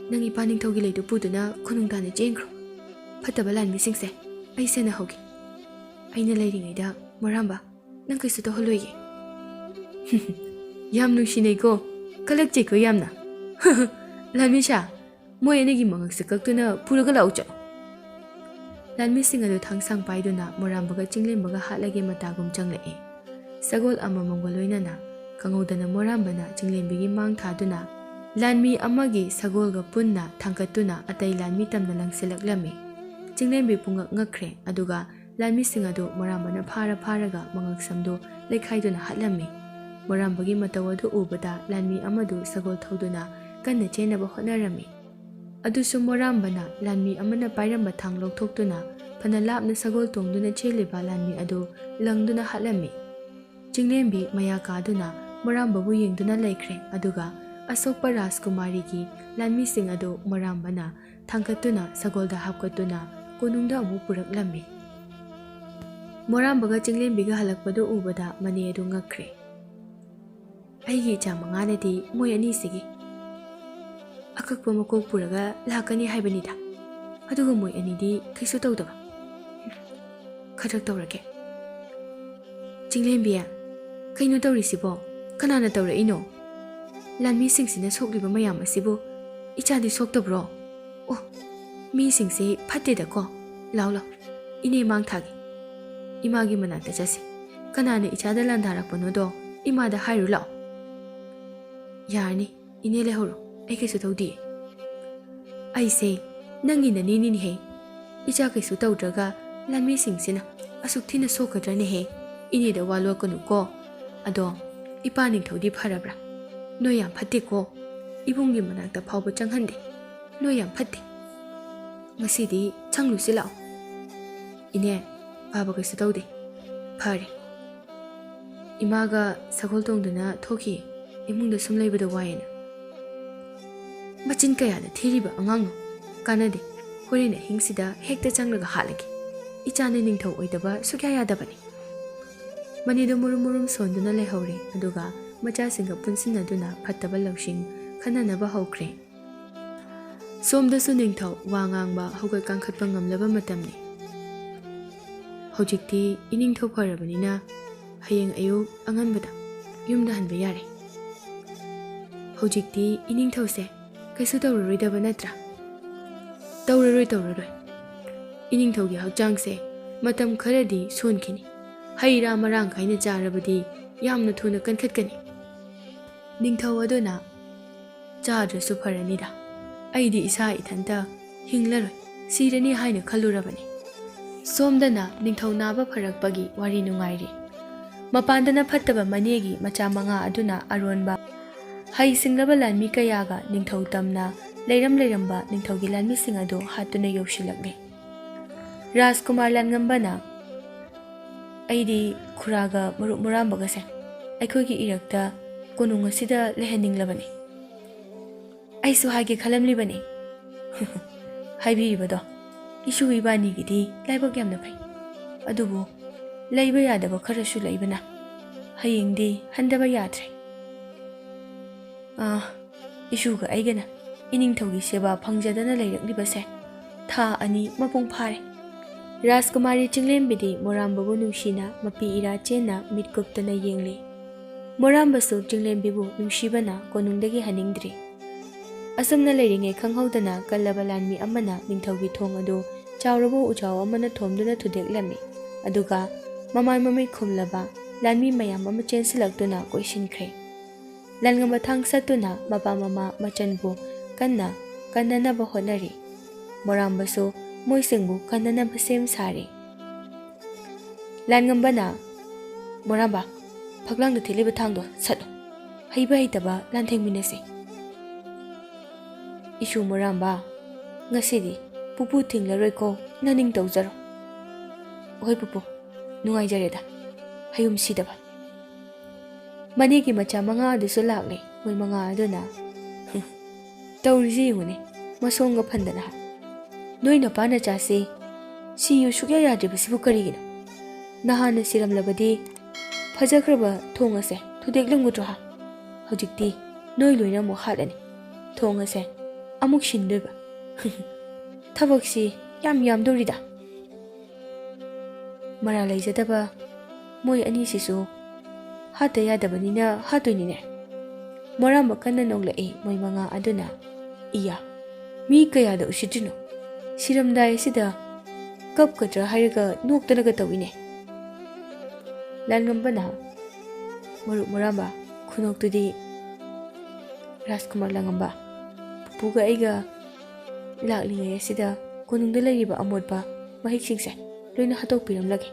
ꯅꯪ ꯏꯄꯥ ꯅꯤꯡꯊꯧꯒꯤ ꯂꯩꯗꯨ ꯄꯨꯗꯨꯅ ꯀꯣꯅꯨꯡ ꯇꯥꯟꯅ ꯆꯦꯟꯈ꯭ꯔꯣ꯫ ꯐꯠꯇꯕ ꯂꯥꯟꯃꯤꯁꯤꯡꯁꯦ ꯑꯩ ꯁꯦꯟꯅꯍꯧꯒꯦ꯫ ꯑꯩꯅ ꯂꯩꯔꯤꯉꯩꯗ, ꯃꯣꯔꯥꯝꯕ, ꯅꯪ ꯀꯩꯁꯨ ꯇꯧꯍꯜꯂꯣꯏꯒꯦ꯫" "ꯌꯥꯝ ꯅꯨꯡꯁꯤꯅꯩꯀꯣ, ꯀꯂꯛꯆꯩꯀꯣ ꯌꯥꯝꯅ꯫" "ꯂꯥꯟꯃꯤꯁꯥ, ꯃꯣꯏ ꯑꯅꯤꯒꯤ ꯃꯉꯛꯁꯦ ꯀꯛꯇꯨꯅ ꯄꯨꯔꯒ ꯂꯥꯛꯎ ꯆꯠꯂꯣ꯫" ꯂꯥꯟꯃꯤꯁꯤꯡ ꯑꯗꯨ ꯊꯥꯡꯁꯥꯡ ꯄꯥꯏꯗꯨꯅ ꯃꯣꯔꯥꯝꯕꯒ ꯆꯤꯡꯂꯦꯝꯕꯒ ꯍꯥꯠꯂꯒꯦ ꯃꯇꯥꯒꯨꯝ ꯆꯪꯂꯛꯏ꯫ ꯁꯒꯣꯜ ꯑꯃꯃꯝꯒ ꯂꯣꯏꯅꯅ ꯈꯪꯍꯧꯗꯅ ꯃꯣꯔꯥꯝꯕꯅ ꯆꯤꯡꯂꯦꯝꯕꯤꯒꯤ ꯃꯥꯡ ꯊꯥꯗꯨꯅ ꯂꯥꯟꯃꯤ ꯑꯃꯒꯤ ꯁꯒꯣꯜꯒ ꯄꯨꯟꯅ ꯊꯥꯡꯒꯠꯇꯨꯅ ꯑꯇꯩ ꯂꯥꯟꯃꯤ ꯇꯝꯅ ꯂꯪꯁꯤꯜꯂꯛꯂꯝꯃꯤ꯫ ꯆꯤꯡꯂꯦꯝꯕꯤ ꯄꯨꯡꯉꯛ ꯉꯛꯈ꯭ꯔꯦ, ꯑꯗꯨꯒ ꯂꯥꯟꯃꯤꯁꯤꯡ ꯑꯗꯨ ꯃꯣꯔꯥꯝꯕꯅ ꯐꯥꯔ ꯐꯥꯔꯒ ꯃꯉꯛꯁꯝꯗꯨ ꯂꯩꯈꯥꯏꯗꯨꯅ ꯍꯥꯠꯂꯝꯃꯤ꯫ ꯃꯣꯔꯥꯝꯕꯒꯤ ꯃꯇꯧ ꯑꯗꯨ ꯎꯕꯗ ꯂꯥꯟꯃꯤ ꯑꯃꯗꯨ ꯁꯒꯣꯜ ꯊꯧꯗꯨꯅ ꯀꯟꯅ ꯆꯦꯟꯅꯕ ꯍꯣꯠꯅꯔꯝꯃꯤ꯫ ꯑꯗꯨꯁꯨ ꯃꯣꯔꯥꯝꯕꯅ ꯂꯥꯟꯃꯤ ꯑꯃꯅ ꯄꯥꯏꯔꯝꯕ ꯊꯥꯡ ꯂꯧꯊꯣꯛꯇꯨꯅ ꯐꯅ ꯂꯥꯞꯅ ꯁꯒꯣꯜ ꯇꯣꯡꯗꯨꯅ ꯆꯦꯜꯂꯤꯕ ꯂꯥꯟꯃꯤ ꯑꯗꯨ ꯂꯪꯗꯨꯅ ꯍꯥꯠꯂꯝꯃꯤ꯫ ꯆꯤꯡꯂꯦꯝꯕꯤ ꯃꯌꯥ ꯀꯥꯗꯨꯅ ꯃꯣꯔꯥꯝꯕꯕꯨ ꯌꯦꯡꯗꯨꯅ ꯂꯩꯈ꯭ꯔꯦ, ꯑꯗꯨꯒ ꯑꯁꯣꯛꯄ ꯔꯥꯖꯀꯨꯃꯥꯔꯤꯒꯤ ꯂꯥꯟꯃꯤꯁꯤꯡ ꯑꯗꯨ ꯃꯣꯔꯥꯝꯕꯅ ꯊꯥꯡꯒꯠꯇꯨꯅ ꯁꯒꯣꯜꯗ ꯍꯥꯞꯀꯠꯇꯨꯅ ꯀꯣꯅꯨꯡꯗ ꯑꯃꯨꯛ ꯄꯨꯔꯛꯂꯝꯃꯤ꯫ ꯃꯣꯔꯥꯝꯕꯒ ꯆꯤꯡꯂꯦꯝꯕꯤꯒ ꯍꯜꯂꯛꯄꯗꯨ ꯎꯕꯗ ꯃꯅꯦ ꯑꯗꯨ ꯉꯛꯈ꯭ꯔꯦ꯫ "ꯑꯩꯒꯤ ꯏꯆꯥ ꯃꯉꯥꯅꯗꯤ ꯃꯣꯏ ꯑꯅꯤꯁꯤꯒꯤ ꯑꯀꯛꯄ ꯃꯀꯣꯛ ꯄꯨꯔꯒ ꯂꯥꯛꯀꯅꯤ ꯍꯥꯏꯕꯅꯤꯗ꯫ ꯑꯗꯨꯒ ꯃꯣꯏ ꯑꯅꯤꯗꯤ ꯀꯩꯁꯨ ꯇꯧꯗꯕ꯫ ꯈꯗ꯭ꯔꯛ ꯇꯧꯔꯒꯦ꯫" "ꯆꯤꯡꯂꯦꯝꯕꯤ, ꯀꯩꯅꯣ ꯇꯧꯔꯤꯁꯤꯕꯣ? ꯀꯅꯥꯅ ꯇꯧꯔꯛꯏꯅꯣ? ꯂꯥꯟꯃꯤꯁꯤꯡꯁꯤꯅ ꯁꯣꯛꯂꯤꯕ ꯃꯌꯥꯝ ꯑꯁꯤꯕꯨ ꯏꯆꯥꯗꯤ ꯁꯣꯛꯇꯕ꯭ꯔꯣ? ꯑꯣ, ꯃꯤꯁꯤꯡꯁꯦ ꯐꯠꯇꯦꯗꯀꯣ꯫ ꯂꯥꯎ ꯂꯥꯎ, ꯏꯅꯦ ꯃꯥꯡ ꯊꯥꯒꯦ꯫ ꯏꯃꯥꯒꯤ ꯃꯅꯥꯛꯇ ꯆꯠꯁꯤ꯫ ꯀꯅꯥꯅ ꯏꯆꯥꯗ ꯂꯥꯟꯗꯥꯔꯛꯄꯅꯣꯗꯣ ꯏꯃꯥꯗ ꯍꯥꯏꯔꯨ ꯂꯥꯎ꯫" "ꯌꯥꯔꯅꯤ, ꯏꯅꯦ ꯂꯩꯍꯧꯔꯣ, ꯑꯩ ꯀꯩꯁꯨ ꯇꯧꯗꯤꯌꯦ꯫" "ꯑꯩꯁꯦ ꯅꯪꯒꯤ ꯅꯅꯦꯅꯤꯅꯦꯍꯦ꯫ ꯏꯆꯥ ꯀꯩꯁꯨ ꯇꯧꯗ꯭ꯔꯒ ꯂꯥꯟꯃꯤꯁꯤꯡꯁꯤꯅ ꯑꯁꯨꯛ ꯊꯤꯅ ꯁꯣꯛꯀꯗ꯭ꯔꯅꯦꯍꯦ? ꯏꯅꯦꯗ ꯋꯥ ꯂꯣꯠꯀꯅꯨꯀꯣ꯫ ꯑꯗꯣ ꯏꯄꯥ ꯅꯤꯡꯊꯧꯗꯤ ꯐꯔꯕ꯭ꯔꯥ? ꯅꯣꯏ ꯌꯥꯝ ꯐꯠꯇꯦꯀꯣ꯫ ꯏꯕꯨꯡꯒꯤ ꯃꯅꯥꯛꯇ ꯐꯥꯎꯕ ꯆꯪꯍꯟꯗꯦ꯫ ꯅꯣꯏ ꯌꯥꯝ ꯐꯠꯇꯦ꯫ ꯉꯁꯤꯗꯤ ꯁꯪꯂꯨꯁꯤ ꯂꯥꯛꯑꯣ꯫" "ꯏꯅꯦ, ꯄꯥꯕ ꯀꯩꯁꯨ ꯇꯧꯗꯦ꯫ ꯐꯔꯦ꯫ ꯏꯃꯥꯒ ꯁꯒꯣꯜ ꯇꯣꯡꯗꯨꯅ ꯊꯣꯛꯈꯤ꯫ ꯏꯃꯨꯡꯗ ꯁꯨꯝ ꯂꯩꯕꯗꯣ ꯋꯥꯏꯌꯦꯅ꯫ ꯆꯤꯟ ꯀꯌꯥꯗ ꯊꯤꯔꯤꯕ ꯑꯉꯥꯡꯅꯣ? ꯀꯥꯟꯅꯗꯦ, ꯍꯣꯔꯦꯟ ꯑꯍꯤꯡꯁꯤꯗ ꯍꯦꯛꯇ ꯆꯪꯂꯒ ꯍꯥꯠꯂꯒꯦ꯫ ꯏꯆꯥꯅ ꯅꯤꯡꯊꯧ ꯑꯣꯏꯗꯕ ꯁꯨꯛꯌꯥ ꯌꯥꯗꯕꯅꯤ꯫ ꯃꯅꯤꯗꯨ ꯃꯨꯔꯨꯝ ꯃꯨꯔꯨꯝ ꯁꯣꯟꯗꯨꯅ ꯂꯩꯍꯧꯔꯦ, ꯑꯗꯨꯒ ꯃꯆꯥꯁꯤꯡꯒ ꯄꯨꯟꯁꯤꯟꯅꯗꯨꯅ ꯐꯠꯇꯕ ꯂꯧꯁꯤꯡ ꯈꯟꯅꯅꯕ ꯍꯧꯈ꯭ꯔꯦ꯫ ꯁꯣꯝꯗꯁꯨ ꯅꯤꯡꯊꯧ ꯋꯥ ꯉꯥꯡꯕ, ꯍꯧꯒꯠ ꯀꯥꯡꯈꯠꯄ ꯉꯝꯂꯕ ꯃꯇꯝꯅꯤ꯫ ꯍꯧꯖꯤꯛꯇꯤ ꯏꯅꯤꯡꯊꯧ ꯐꯔꯕꯅꯤꯅ ꯍꯌꯦꯡ ꯑꯌꯨꯛ ꯑꯉꯟꯕꯗ ꯌꯨꯝꯗ ꯍꯟꯕ ꯌꯥꯔꯦ꯫ ꯍꯧꯖꯤꯛꯇꯤ ꯏꯅꯤꯡꯊꯧꯁꯦ ꯀꯩꯁꯨ ꯇꯧꯔꯔꯣꯏꯗꯕ ꯅꯠꯇ꯭ꯔꯥ? ꯇꯧꯔꯔꯣꯏ, ꯇꯧꯔꯔꯣꯏ꯫ ꯏꯅꯤꯡꯊꯧꯒꯤ ꯍꯛꯆꯥꯡꯁꯦ ꯃꯇꯝ ꯈꯔꯗꯤ ꯁꯣꯟꯈꯤꯅꯤ꯫ ꯍꯩ ꯔꯥ ꯃꯔꯥꯡ ꯀꯥꯏꯅ ꯆꯥꯔꯕꯗꯤ ꯌꯥꯝꯅ ꯊꯨꯅ ꯀꯟꯈꯠꯀꯅꯤ꯫ ꯅꯤꯡꯊꯧ ꯑꯗꯨꯅ, "ꯆꯥꯗ꯭ꯔꯁꯨ ꯐꯔꯅꯤꯗ, ꯑꯩꯗꯤ ꯏꯁꯥ ꯏꯊꯟꯇ ꯍꯤꯡꯂꯔꯣꯏ, ꯁꯤꯔꯅꯤ ꯍꯥꯏꯅ ꯈꯜꯂꯨꯔꯕꯅꯤ"꯫ ꯁꯣꯝꯗꯅ ꯅꯤꯡꯊꯧ ꯅꯥꯕ ꯐꯔꯛꯄꯒꯤ ꯋꯥꯔꯤ ꯅꯨꯡꯉꯥꯏꯔꯤ꯫ ꯃꯄꯥꯟꯗꯅ ꯐꯠꯇꯕ ꯃꯅꯦꯒꯤ ꯃꯆꯥ ꯃꯉꯥ ꯑꯗꯨꯅ ꯑꯔꯣꯟꯕ ꯍꯩ ꯁꯤꯡꯂꯕ ꯂꯥꯟꯃꯤ ꯀꯌꯥꯒ ꯅꯤꯡꯊꯧ ꯇꯝꯅ ꯂꯩꯔꯝ ꯂꯩꯔꯝꯕ ꯅꯤꯡꯊꯧꯒꯤ ꯂꯥꯟꯃꯤꯁꯤꯡ ꯑꯗꯨ ꯍꯥꯠꯇꯨꯅ ꯌꯧꯁꯤꯜꯂꯛꯂꯦ꯫ ꯔꯥꯖꯀꯨꯃꯥꯔ ꯂꯥꯟꯉꯝꯕꯅ, "ꯑꯩꯗꯤ ꯈꯨꯔꯥꯒ ꯃꯔꯨꯞ ꯃꯨꯔꯥꯝꯕꯒꯁꯦ ꯑꯩꯈꯣꯏꯒꯤ ꯏꯔꯛꯇ ꯀꯣꯅꯨꯡ ꯑꯁꯤꯗ ꯂꯩꯍꯟꯅꯤꯡꯂꯕꯅꯤ"꯫ "ꯑꯩꯁꯨ ꯍꯥꯏꯒꯦ ꯈꯜꯂꯝꯂꯤꯕꯅꯤ"꯫ "ꯍꯥꯏꯕꯤꯔꯤꯕꯗꯣ, ꯏꯁꯨ ꯏꯕꯥꯅꯤꯒꯤꯗꯤ ꯂꯥꯏꯕꯛ ꯌꯥꯝꯅ ꯐꯩ꯫ ꯑꯗꯨꯕꯨ ꯂꯩꯕ ꯌꯥꯗꯕ ꯈꯔꯁꯨ ꯂꯩꯕꯅ ꯍꯌꯦꯡꯗꯤ ꯍꯟꯗꯕ ꯌꯥꯗ꯭ꯔꯦ꯫ ꯑꯥ, ꯏꯁꯨꯒ ꯑꯩꯒꯅ ꯏꯅꯤꯡꯊꯧꯒꯤ ꯁꯦꯕꯥ ꯐꯪꯖꯗꯅ ꯂꯩꯔꯛꯂꯤꯕꯁꯦ ꯊꯥ ꯑꯅꯤ ꯃꯄꯨꯡ ꯐꯥꯔꯦ"꯫ ꯔꯥꯖꯀꯨꯃꯥꯔꯤ ꯆꯤꯡꯂꯦꯝꯕꯤꯗꯤ ꯃꯣꯔꯥꯝꯕꯕꯨ ꯅꯨꯡꯁꯤꯅ ꯃꯄꯤ ꯏꯔꯥ ꯆꯦꯟꯅ ꯃꯤꯠ ꯀꯨꯞꯇꯅ ꯌꯦꯡꯂꯤ꯫ ꯃꯣꯔꯥꯝꯕꯁꯨ ꯆꯤꯡꯂꯦꯝꯕꯤꯕꯨ ꯅꯨꯡꯁꯤꯕꯅ ꯀꯣꯅꯨꯡꯗꯒꯤ ꯍꯟꯅꯤꯡꯗ꯭ꯔꯤ꯫ ꯑꯁꯨꯝꯅ ꯂꯩꯔꯤꯉꯩ ꯈꯪꯍꯧꯗꯅ ꯀꯜꯂꯕ ꯂꯥꯟꯃꯤ ꯑꯃꯅ ꯅꯤꯡꯊꯧꯒꯤ ꯊꯣꯡ ꯑꯗꯨ ꯆꯥꯎꯔꯕ ꯎꯖꯥꯎ ꯑꯃꯅ ꯊꯣꯝꯗꯨꯅ ꯊꯨꯗꯦꯛꯂꯝꯃꯤ꯫ ꯑꯗꯨꯒ ꯃꯃꯥꯏ ꯃꯃꯤꯠ ꯈꯨꯝꯂꯕ ꯂꯥꯟꯃꯤ ꯃꯌꯥꯝ ꯑꯃ ꯆꯦꯟꯁꯤꯜꯂꯛꯇꯨꯅ ꯀꯣꯏꯁꯤꯟꯈ꯭ꯔꯦ꯫ ꯂꯥꯟꯉꯝꯕ ꯊꯥꯡ ꯁꯠꯇꯨꯅ ꯃꯄꯥ ꯃꯃꯥ ꯃꯆꯟꯕꯨ ꯀꯟꯅ ꯀꯟꯅꯅꯕ ꯍꯣꯠꯅꯔꯤ꯫ ꯃꯣꯔꯥꯝꯕꯁꯨ ꯃꯣꯏꯁꯤꯡꯕꯨ ꯀꯟꯅꯅꯕ ꯁꯦꯝ ꯁꯥꯔꯤ꯫ ꯂꯥꯟꯉꯝꯕꯅ, "ꯃꯣꯔꯥꯝꯕ, ꯐꯛꯂꯥꯡꯗ ꯊꯦꯠꯂꯤꯕ ꯊꯥꯡꯗꯣ ꯁꯠꯂꯨ꯫ ꯍꯩꯕ ꯍꯩꯇꯕ ꯂꯥꯟꯊꯦꯡꯃꯤꯟꯅꯁꯤ"꯫ "ꯏꯁꯨ ꯃꯣꯔꯥꯝꯕ, ꯉꯁꯤꯗꯤ ꯄꯨꯄꯨ ꯊꯤꯡꯂꯔꯣꯏꯀꯣ, ꯅꯅꯤꯡ ꯇꯧꯖꯔꯣ"꯫ "ꯍꯣꯏ ꯄꯨꯄꯨ, ꯅꯨꯡꯉꯥꯏꯖꯔꯦꯗ, ꯍꯌꯨꯝ ꯁꯤꯗꯕ"꯫ ꯃꯅꯦꯒꯤ ꯃꯆꯥ ꯃꯉꯥ ꯑꯗꯨꯁꯨ ꯂꯥꯛꯂꯦ꯫ ꯃꯣꯏ ꯃꯉꯥ ꯑꯗꯨꯅ, "ꯍꯨꯝ, ꯇꯧꯔꯤꯁꯦ ꯌꯦꯡꯉꯨꯅꯦ, ꯃꯁꯣꯡꯒ ꯐꯟꯗꯅ ꯍꯥꯏ꯫ "ꯅꯣꯏ ꯅꯄꯥ ꯅꯆꯥꯁꯦ ꯁꯤꯌꯨ ꯁꯨꯛꯌꯥ ꯌꯥꯗ꯭ꯔꯤꯕꯁꯤꯕꯨ ꯀꯔꯤꯒꯤꯅꯣ? ꯅꯍꯥꯟꯅ ꯁꯤꯔꯝꯂꯕꯗꯤ ꯐꯖꯈ꯭ꯔꯕ ꯊꯣꯡ ꯑꯁꯦ ꯊꯨꯗꯦꯛꯂꯝꯒꯗ꯭ꯔꯣ ꯍꯥ? ꯍꯧꯖꯤꯛꯇꯤ ꯅꯣꯏ ꯂꯣꯏꯅ ꯑꯃꯨꯛ ꯍꯥꯠꯂꯅꯤ꯫ ꯊꯣꯡ ꯑꯁꯦ ꯑꯃꯨꯛ ꯁꯤꯟꯗꯣꯏꯕ꯫ ꯊꯕꯛꯁꯤ ꯌꯥꯝ ꯌꯥꯝꯗꯧꯔꯤꯗ꯫" ꯃꯔꯥꯜ ꯂꯩꯖꯗꯕ ꯃꯣꯏ ꯑꯅꯤꯁꯤꯁꯨ ꯍꯥꯠꯇ ꯌꯥꯗꯕꯅꯤꯅ ꯍꯥꯠꯇꯣꯏꯅꯤꯅꯦ꯫ ꯃꯣꯔꯥꯝꯕ ꯀꯟꯅ ꯅꯣꯛꯂꯛꯏ꯫ ꯃꯣꯏ ꯃꯉꯥ ꯑꯗꯨꯅ, "ꯏꯌꯥ, ꯃꯤ ꯀꯌꯥꯗ ꯎꯁꯤꯠꯇ꯭ꯔꯤꯅꯣ? ꯁꯤꯔꯝꯗꯥꯏ ꯑꯁꯤꯗ ꯀꯞꯀꯗ꯭ꯔꯥ ꯍꯥꯏꯔꯒ ꯅꯣꯛꯇꯅꯒ ꯇꯧꯏꯅꯦ꯫" ꯂꯥꯟꯉꯝꯕꯅ ꯃꯔꯨꯞ ꯃꯣꯔꯥꯝꯕ ꯈꯨꯅꯣꯛꯇꯨꯗꯤ, "ꯔꯥꯖꯀꯨꯃꯥꯔ ꯂꯥꯡꯉꯝꯕ, ꯄꯨꯄꯨꯒ ꯑꯩꯒ ꯂꯥꯛꯂꯤꯉꯩ ꯑꯁꯤꯗ ꯀꯣꯅꯨꯡꯗ ꯂꯩꯔꯤꯕ ꯑꯃꯣꯠꯄ ꯃꯍꯤꯛꯁꯤꯡꯁꯦ ꯂꯣꯏꯅ ꯍꯥꯠꯇꯣꯛꯄꯤꯔꯝꯂꯒꯦ꯫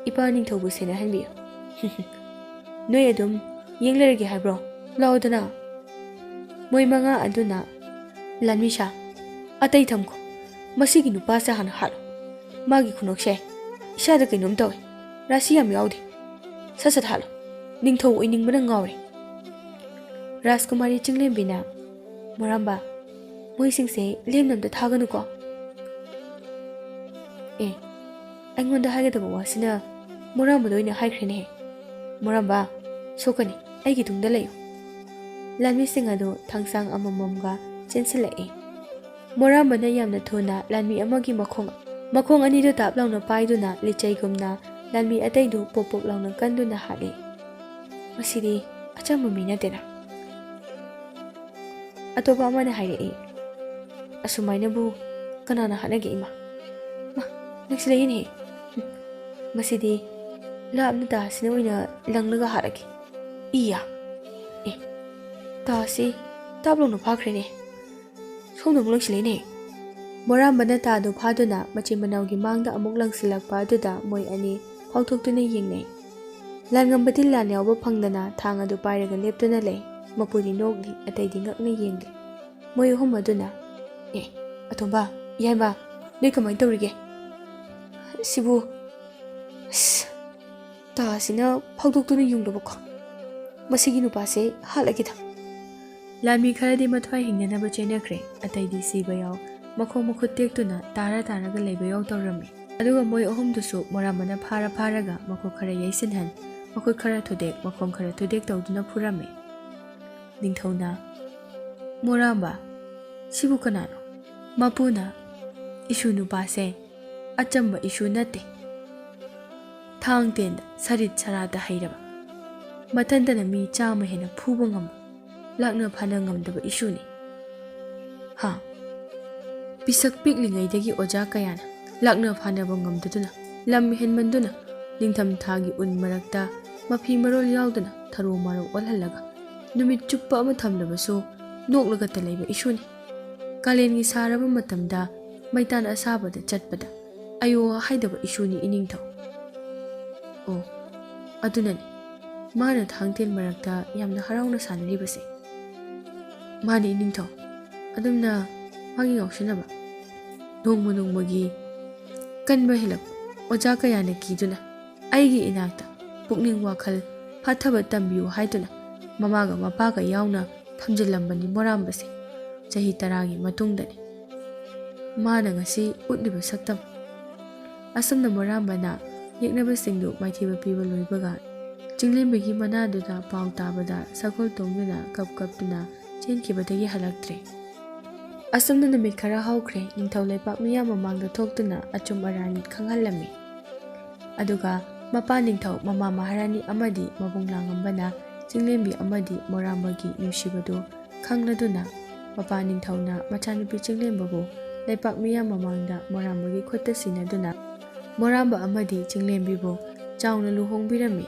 ꯏꯄꯥ ꯅꯤꯡꯊꯧꯕꯨ ꯁꯦꯟꯅꯍꯟꯕꯤꯌꯨ꯫" "ꯅꯣꯏ ꯑꯗꯨꯝ ꯌꯦꯡ ꯂꯩꯔꯒꯦ ꯍꯥꯏꯕ꯭ꯔꯣ? ꯂꯥꯛꯑꯣꯗꯅ꯫" ꯃꯣꯏ ꯃꯉꯥ ꯑꯗꯨꯅ, "ꯂꯥꯟꯃꯤꯁꯥ, ꯑꯇꯩ ꯊꯝꯈꯣ꯫ ꯃꯁꯤꯒꯤ ꯅꯨꯄꯥꯁꯦ ꯍꯥꯟꯅ ꯍꯥꯠꯂꯣ꯫ ꯃꯥꯒꯤ ꯈꯨꯅꯣꯛꯁꯦ ꯏꯁꯥꯗ ꯀꯩꯅꯣꯝ ꯇꯧꯋꯦ꯫ ꯔꯥꯁꯤ ꯌꯥꯝ ꯌꯥꯎꯗꯦ꯫ ꯁꯠ ꯁꯠ ꯍꯥꯠꯂꯣ꯫ ꯅꯤꯡꯊꯧ ꯑꯣꯏꯅꯤꯡꯕꯅ ꯉꯥꯎꯔꯦ꯫" ꯔꯥꯖꯀꯨꯃꯥꯔꯤ ꯆꯤꯡꯂꯦꯝꯕꯤꯅ, "ꯃꯣꯔꯥꯝꯕ, ꯃꯣꯏꯁꯤꯡꯁꯦ ꯂꯦꯝꯅ ꯑꯝꯇ ꯊꯥꯒꯅꯨꯀꯣ꯫" "ꯑꯦ, ꯑꯩꯉꯣꯟꯗ ꯍꯥꯏꯒꯗꯕ ꯋꯥꯁꯤꯅ ꯃꯣꯔꯥꯝꯕꯗ ꯑꯣꯏꯅ ꯍꯥꯏꯈ꯭ꯔꯦꯅꯦ꯫ ꯃꯣꯔꯥꯝꯕ, ꯁꯣꯛꯀꯅꯤ, ꯑꯩꯒꯤ ꯇꯨꯡꯗ ꯂꯩꯌꯨ꯫" ꯂꯥꯟꯃꯤꯁꯤꯡ ꯑꯗꯨ ꯊꯥꯡꯁꯥꯡ ꯑꯃꯃꯝꯒ ꯆꯦꯟꯁꯤꯜꯂꯛꯏ꯫ ꯃꯣꯔꯥꯝꯕꯅ ꯌꯥꯝꯅ ꯊꯨꯅ ꯂꯥꯟꯃꯤ ꯑꯃꯒꯤ ꯃꯈꯣꯡ, ꯃꯈꯣꯡ ꯑꯅꯤꯗꯨ ꯇꯥꯞ ꯂꯥꯎꯅ ꯄꯥꯏꯗꯨꯅ ꯂꯤꯆꯩꯒꯨꯝꯅ ꯂꯥꯟꯃꯤ ꯑꯇꯩꯗꯨ ꯄꯣꯞ ꯄꯣꯞ ꯂꯥꯎꯅ ꯀꯟꯗꯨꯅ ꯍꯥꯠꯂꯤ꯫ "ꯃꯁꯤꯗꯤ ꯑꯆꯝꯕ ꯃꯤ ꯅꯠꯇꯦꯅ꯫" ꯑꯇꯣꯞꯄ ꯑꯃꯅ ꯍꯥꯏꯔꯛꯏ, "ꯑꯁꯨꯃꯥꯏꯅꯕꯨ ꯀꯅꯥꯅ ꯍꯥꯠꯅꯒꯦ ꯏꯃꯥ? ꯃꯥ, ꯅꯪꯁꯤ ꯂꯩꯌꯦꯅꯦ꯫ ꯍꯨꯝ, ꯃꯁꯤꯗꯤ ꯂꯥꯞꯅ ꯇꯥꯁꯤꯅ ꯑꯣꯏꯅ ꯂꯪꯂꯒ ꯍꯥꯠꯂꯒꯦ꯫ ꯏꯌꯥ! ꯑꯦ, ꯇꯥꯁꯤ ꯇꯥꯞ ꯂꯥꯎꯅ ꯐꯥꯈ꯭ꯔꯦꯅꯦ꯫ ꯁꯣꯝꯗ ꯑꯃꯨꯛ ꯂꯪꯁꯤꯜꯂꯛꯏꯅꯦ꯫" ꯃꯣꯔꯥꯝꯕꯅ ꯇꯥꯗꯨ ꯐꯥꯗꯨꯅ ꯃꯆꯤꯟ ꯃꯅꯥꯎꯒꯤ ꯃꯥꯡꯗ ꯑꯃꯨꯛ ꯂꯪꯁꯤꯜꯂꯛꯄ ꯑꯗꯨꯗ ꯃꯣꯏ ꯑꯅꯤ ꯐꯥꯎꯊꯣꯛꯇꯨꯅ ꯌꯦꯡꯅꯩ꯫ ꯂꯥꯟꯉꯝꯕꯗꯤ ꯂꯥꯟ ꯌꯥꯎꯕ ꯐꯪꯗꯅ ꯊꯥꯡ ꯑꯗꯨ ꯄꯥꯏꯔꯒ ꯂꯦꯞꯇꯨꯅ ꯂꯩ꯫ ꯃꯄꯨꯗꯤ ꯅꯣꯛꯂꯤ, ꯑꯇꯩꯗꯤ ꯉꯛꯅ ꯌꯦꯡꯂꯤ꯫ ꯃꯣꯏ ꯑꯍꯨꯝ ꯑꯗꯨꯅ, "ꯑꯦ, ꯑꯇꯣꯝꯕ, ꯌꯥꯏꯃ, ꯅꯣꯏ ꯀꯃꯥꯏꯅ ꯇꯧꯔꯤꯒꯦ? ꯁꯤꯕꯨ, ꯑꯁ, ꯇꯥꯁꯤꯅ ꯐꯥꯎꯗꯣꯛꯇꯨꯅ ꯌꯨꯡꯂꯕꯀꯣ꯫ ꯃꯁꯤꯒꯤ ꯅꯨꯄꯥꯁꯦ ꯍꯥꯠꯂꯒꯦꯗ꯫" ꯂꯥꯟꯃꯤ ꯈꯔꯗꯤ ꯃꯊ꯭ꯋꯥꯏ ꯍꯤꯡꯅꯅꯕ ꯆꯦꯟꯅꯈ꯭ꯔꯦ, ꯑꯇꯩꯗꯤ ꯁꯤꯕ ꯌꯥꯎ, ꯃꯈꯣꯡ ꯃꯈꯨꯠ ꯇꯦꯛꯇꯨꯅ ꯇꯥꯔ ꯇꯥꯔꯒ ꯂꯩꯕ ꯌꯥꯎ ꯇꯧꯔꯝꯃꯤ꯫ ꯑꯗꯨꯒ ꯃꯣꯏ ꯑꯍꯨꯝꯗꯨꯁꯨ ꯃꯣꯔꯥꯝꯕꯅ ꯐꯥꯔ ꯐꯥꯔꯒ ꯃꯈꯣꯛ ꯈꯔ ꯌꯩꯁꯤꯟꯍꯟ, ꯃꯈꯨꯠ ꯈꯔ ꯊꯨꯗꯦꯛ, ꯃꯈꯣꯡ ꯈꯔ ꯊꯨꯗꯦꯛ ꯇꯧꯗꯨꯅ ꯐꯨꯔꯝꯃꯤ꯫ ꯅꯤꯡꯊꯧꯅ, "ꯃꯣꯔꯥꯝꯕ, ꯁꯤꯕꯨ ꯀꯅꯥꯅꯣ?" ꯃꯄꯨꯅ, "ꯏꯁꯨ ꯅꯨꯄꯥꯁꯦ ꯑꯆꯝꯕ ꯏꯁꯨ ꯅꯠꯇꯦ꯫ ꯊꯥꯡ ꯇꯦꯟꯗ ꯁꯔꯤꯠ ꯁꯔꯥꯠꯇ ꯍꯩꯔꯕ, ꯃꯊꯟꯇꯅ ꯃꯤ ꯆꯥꯝꯃ ꯍꯦꯟꯅ ꯐꯨꯕ ꯉꯝꯕ, ꯂꯥꯛꯅ ꯐꯥꯅ ꯉꯝꯗꯕ ꯏꯁꯨꯅꯤ꯫ ꯍꯥ, ꯄꯤꯁꯛ ꯄꯤꯛꯂꯤꯉꯩꯗꯒꯤ ꯑꯣꯖꯥ ꯀꯌꯥꯅ ꯂꯥꯛꯅ ꯐꯥꯅꯕ ꯉꯝꯗꯗꯨꯅ, ꯂꯝ ꯍꯦꯟꯃꯟꯗꯨꯅ, ꯅꯤꯡꯊꯝꯊꯥꯒꯤ ꯎꯟ ꯃꯔꯛꯇ ꯃꯐꯤ ꯃꯔꯣꯜ ꯌꯥꯎꯗꯅ ꯊꯔꯣ ꯃꯥꯔꯣ ꯑꯣꯜꯍꯜꯂꯒ ꯅꯨꯃꯤꯠ ꯆꯨꯞꯄ ꯑꯃ ꯊꯝꯂꯕꯁꯨ ꯅꯣꯛꯂꯒꯇ ꯂꯩꯕ ꯏꯁꯨꯅꯤ꯫ ꯀꯥꯂꯦꯟꯒꯤ ꯁꯥꯔꯕ ꯃꯇꯝꯗ ꯃꯩꯇꯥꯟ ꯑꯁꯥꯕꯗ ꯆꯠꯄꯗ ꯑꯌꯣ ꯍꯥꯏꯗꯕ ꯏꯁꯨꯅꯤ ꯏꯅꯤꯡꯊꯧ꯫ ꯑꯣ, ꯑꯗꯨꯅꯅꯤ ꯃꯥꯅ ꯊꯥꯡ ꯇꯦꯟ ꯃꯔꯛꯇ ꯌꯥꯝꯅ ꯍꯔꯥꯎꯅ ꯁꯥꯟꯅꯔꯤꯕꯁꯦ꯫ ꯃꯥꯅꯤ ꯏꯅꯤꯡꯊꯧ, ꯑꯗꯨꯝꯅ ꯃꯥꯒꯤ ꯉꯥꯎꯁꯤꯟꯅꯕ ꯅꯣꯡꯃ ꯅꯣꯡꯃꯒꯤ ꯀꯟꯕ ꯍꯦꯜꯂꯛꯄ ꯑꯣꯖꯥ ꯀꯌꯥꯅ ꯀꯤꯗꯨꯅ ꯑꯩꯒꯤ ꯏꯅꯥꯛꯇ ꯄꯨꯛꯅꯤꯡ ꯋꯥꯈꯜ ꯐꯥꯊꯕ ꯇꯝꯕꯤꯌꯨ ꯍꯥꯏꯗꯨꯅ ꯃꯃꯥꯒ ꯃꯄꯥꯒ ꯌꯥꯎꯅ ꯊꯝꯖꯤꯜꯂꯝꯕꯅꯤ ꯃꯣꯔꯥꯝꯕꯁꯦ꯫ ꯆꯍꯤ ꯇꯔꯥꯒꯤ ꯃꯇꯨꯡꯗꯅꯤ ꯃꯥꯅ ꯉꯁꯤ ꯎꯠꯂꯤꯕ ꯁꯛꯇꯝ꯫ ꯑꯁꯨꯝꯅ ꯃꯣꯔꯥꯝꯕꯅ ꯌꯦꯛꯅꯕꯁꯤꯡꯗꯨ ꯃꯥꯏꯊꯤꯕ ꯄꯤꯕ ꯂꯣꯏꯕꯒ, ꯆꯤꯡꯂꯦꯝꯕꯤꯒꯤ ꯃꯅꯥꯗꯨꯗ ꯄꯥꯎ ꯇꯥꯕꯗ ꯁꯒꯣꯜ ꯇꯣꯡꯗꯨꯅ ꯀꯞ ꯀꯞꯇꯨꯅ ꯆꯦꯟꯈꯤꯕꯗꯒꯤ ꯍꯜꯂꯛꯇ꯭ꯔꯦ꯫ ꯑꯁꯨꯝꯅ ꯅꯨꯃꯤꯠ ꯈꯔ ꯍꯧꯈ꯭ꯔꯦ꯫ ꯅꯤꯡꯊꯧ ꯂꯩꯄꯥꯛ ꯃꯤꯌꯥꯝ ꯃꯃꯥꯡꯗ ꯊꯣꯛꯇꯨꯅ ꯑꯆꯨꯝ ꯑꯔꯥꯟ ꯈꯪꯍꯜꯂꯝꯃꯤ꯫ ꯑꯗꯨꯒ ꯃꯄꯥ ꯅꯤꯡꯊꯧ, ꯃꯃꯥ ꯃꯍꯥꯔꯥꯅꯤ ꯑꯃꯗꯤ ꯃꯕꯨꯡ ꯂꯥꯡꯉꯝꯕꯅ ꯆꯤꯡꯂꯦꯝꯕꯤ ꯑꯃꯗꯤ ꯃꯣꯔꯥꯝꯕꯒꯤ ꯅꯨꯡꯁꯤꯕꯗꯨ ꯈꯪꯂꯗꯨꯅ, ꯃꯄꯥ ꯅꯤꯡꯊꯧꯅ ꯃꯆꯥꯅꯨꯄꯤ ꯆꯤꯡꯂꯦꯝꯕꯕꯨ ꯂꯩꯄꯥꯛ ꯃꯤꯌꯥꯝ ꯃꯃꯥꯡꯗ ꯃꯣꯔꯥꯝꯕꯒꯤ ꯈꯨꯠꯇ ꯁꯤꯟꯅꯗꯨꯅ, ꯃꯣꯔꯥꯝꯕ ꯑꯃꯗꯤ ꯆꯤꯡꯂꯦꯝꯕꯤꯕꯨ ꯆꯥꯎꯅ ꯂꯨꯍꯣꯡꯕꯤꯔꯝꯃꯤ꯫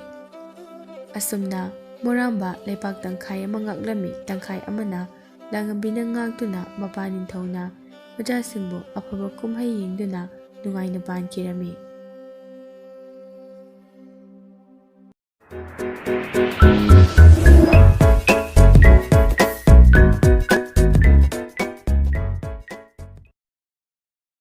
ꯑꯁꯨꯝꯅ ꯃꯣꯔꯥꯝꯕ ꯂꯩꯄꯥꯛ ꯇꯪꯈꯥꯏ ꯑꯃ ꯉꯥꯛꯂꯝꯃꯤ, ꯇꯪꯈꯥꯏ ꯑꯃꯅ ꯂꯥꯡꯉꯝꯕꯤꯅ ꯉꯥꯛꯇꯨꯅ ꯃꯄꯥ ꯅꯤꯡꯊꯧꯅ ꯃꯆꯥꯁꯤꯡꯕꯨ ꯑꯐꯕ ꯀꯨꯝꯍꯩ ꯌꯦꯡꯗꯨꯅ ꯅꯨꯡꯉꯥꯏꯅ ꯄꯥꯟꯈꯤꯔꯝꯃꯤ꯫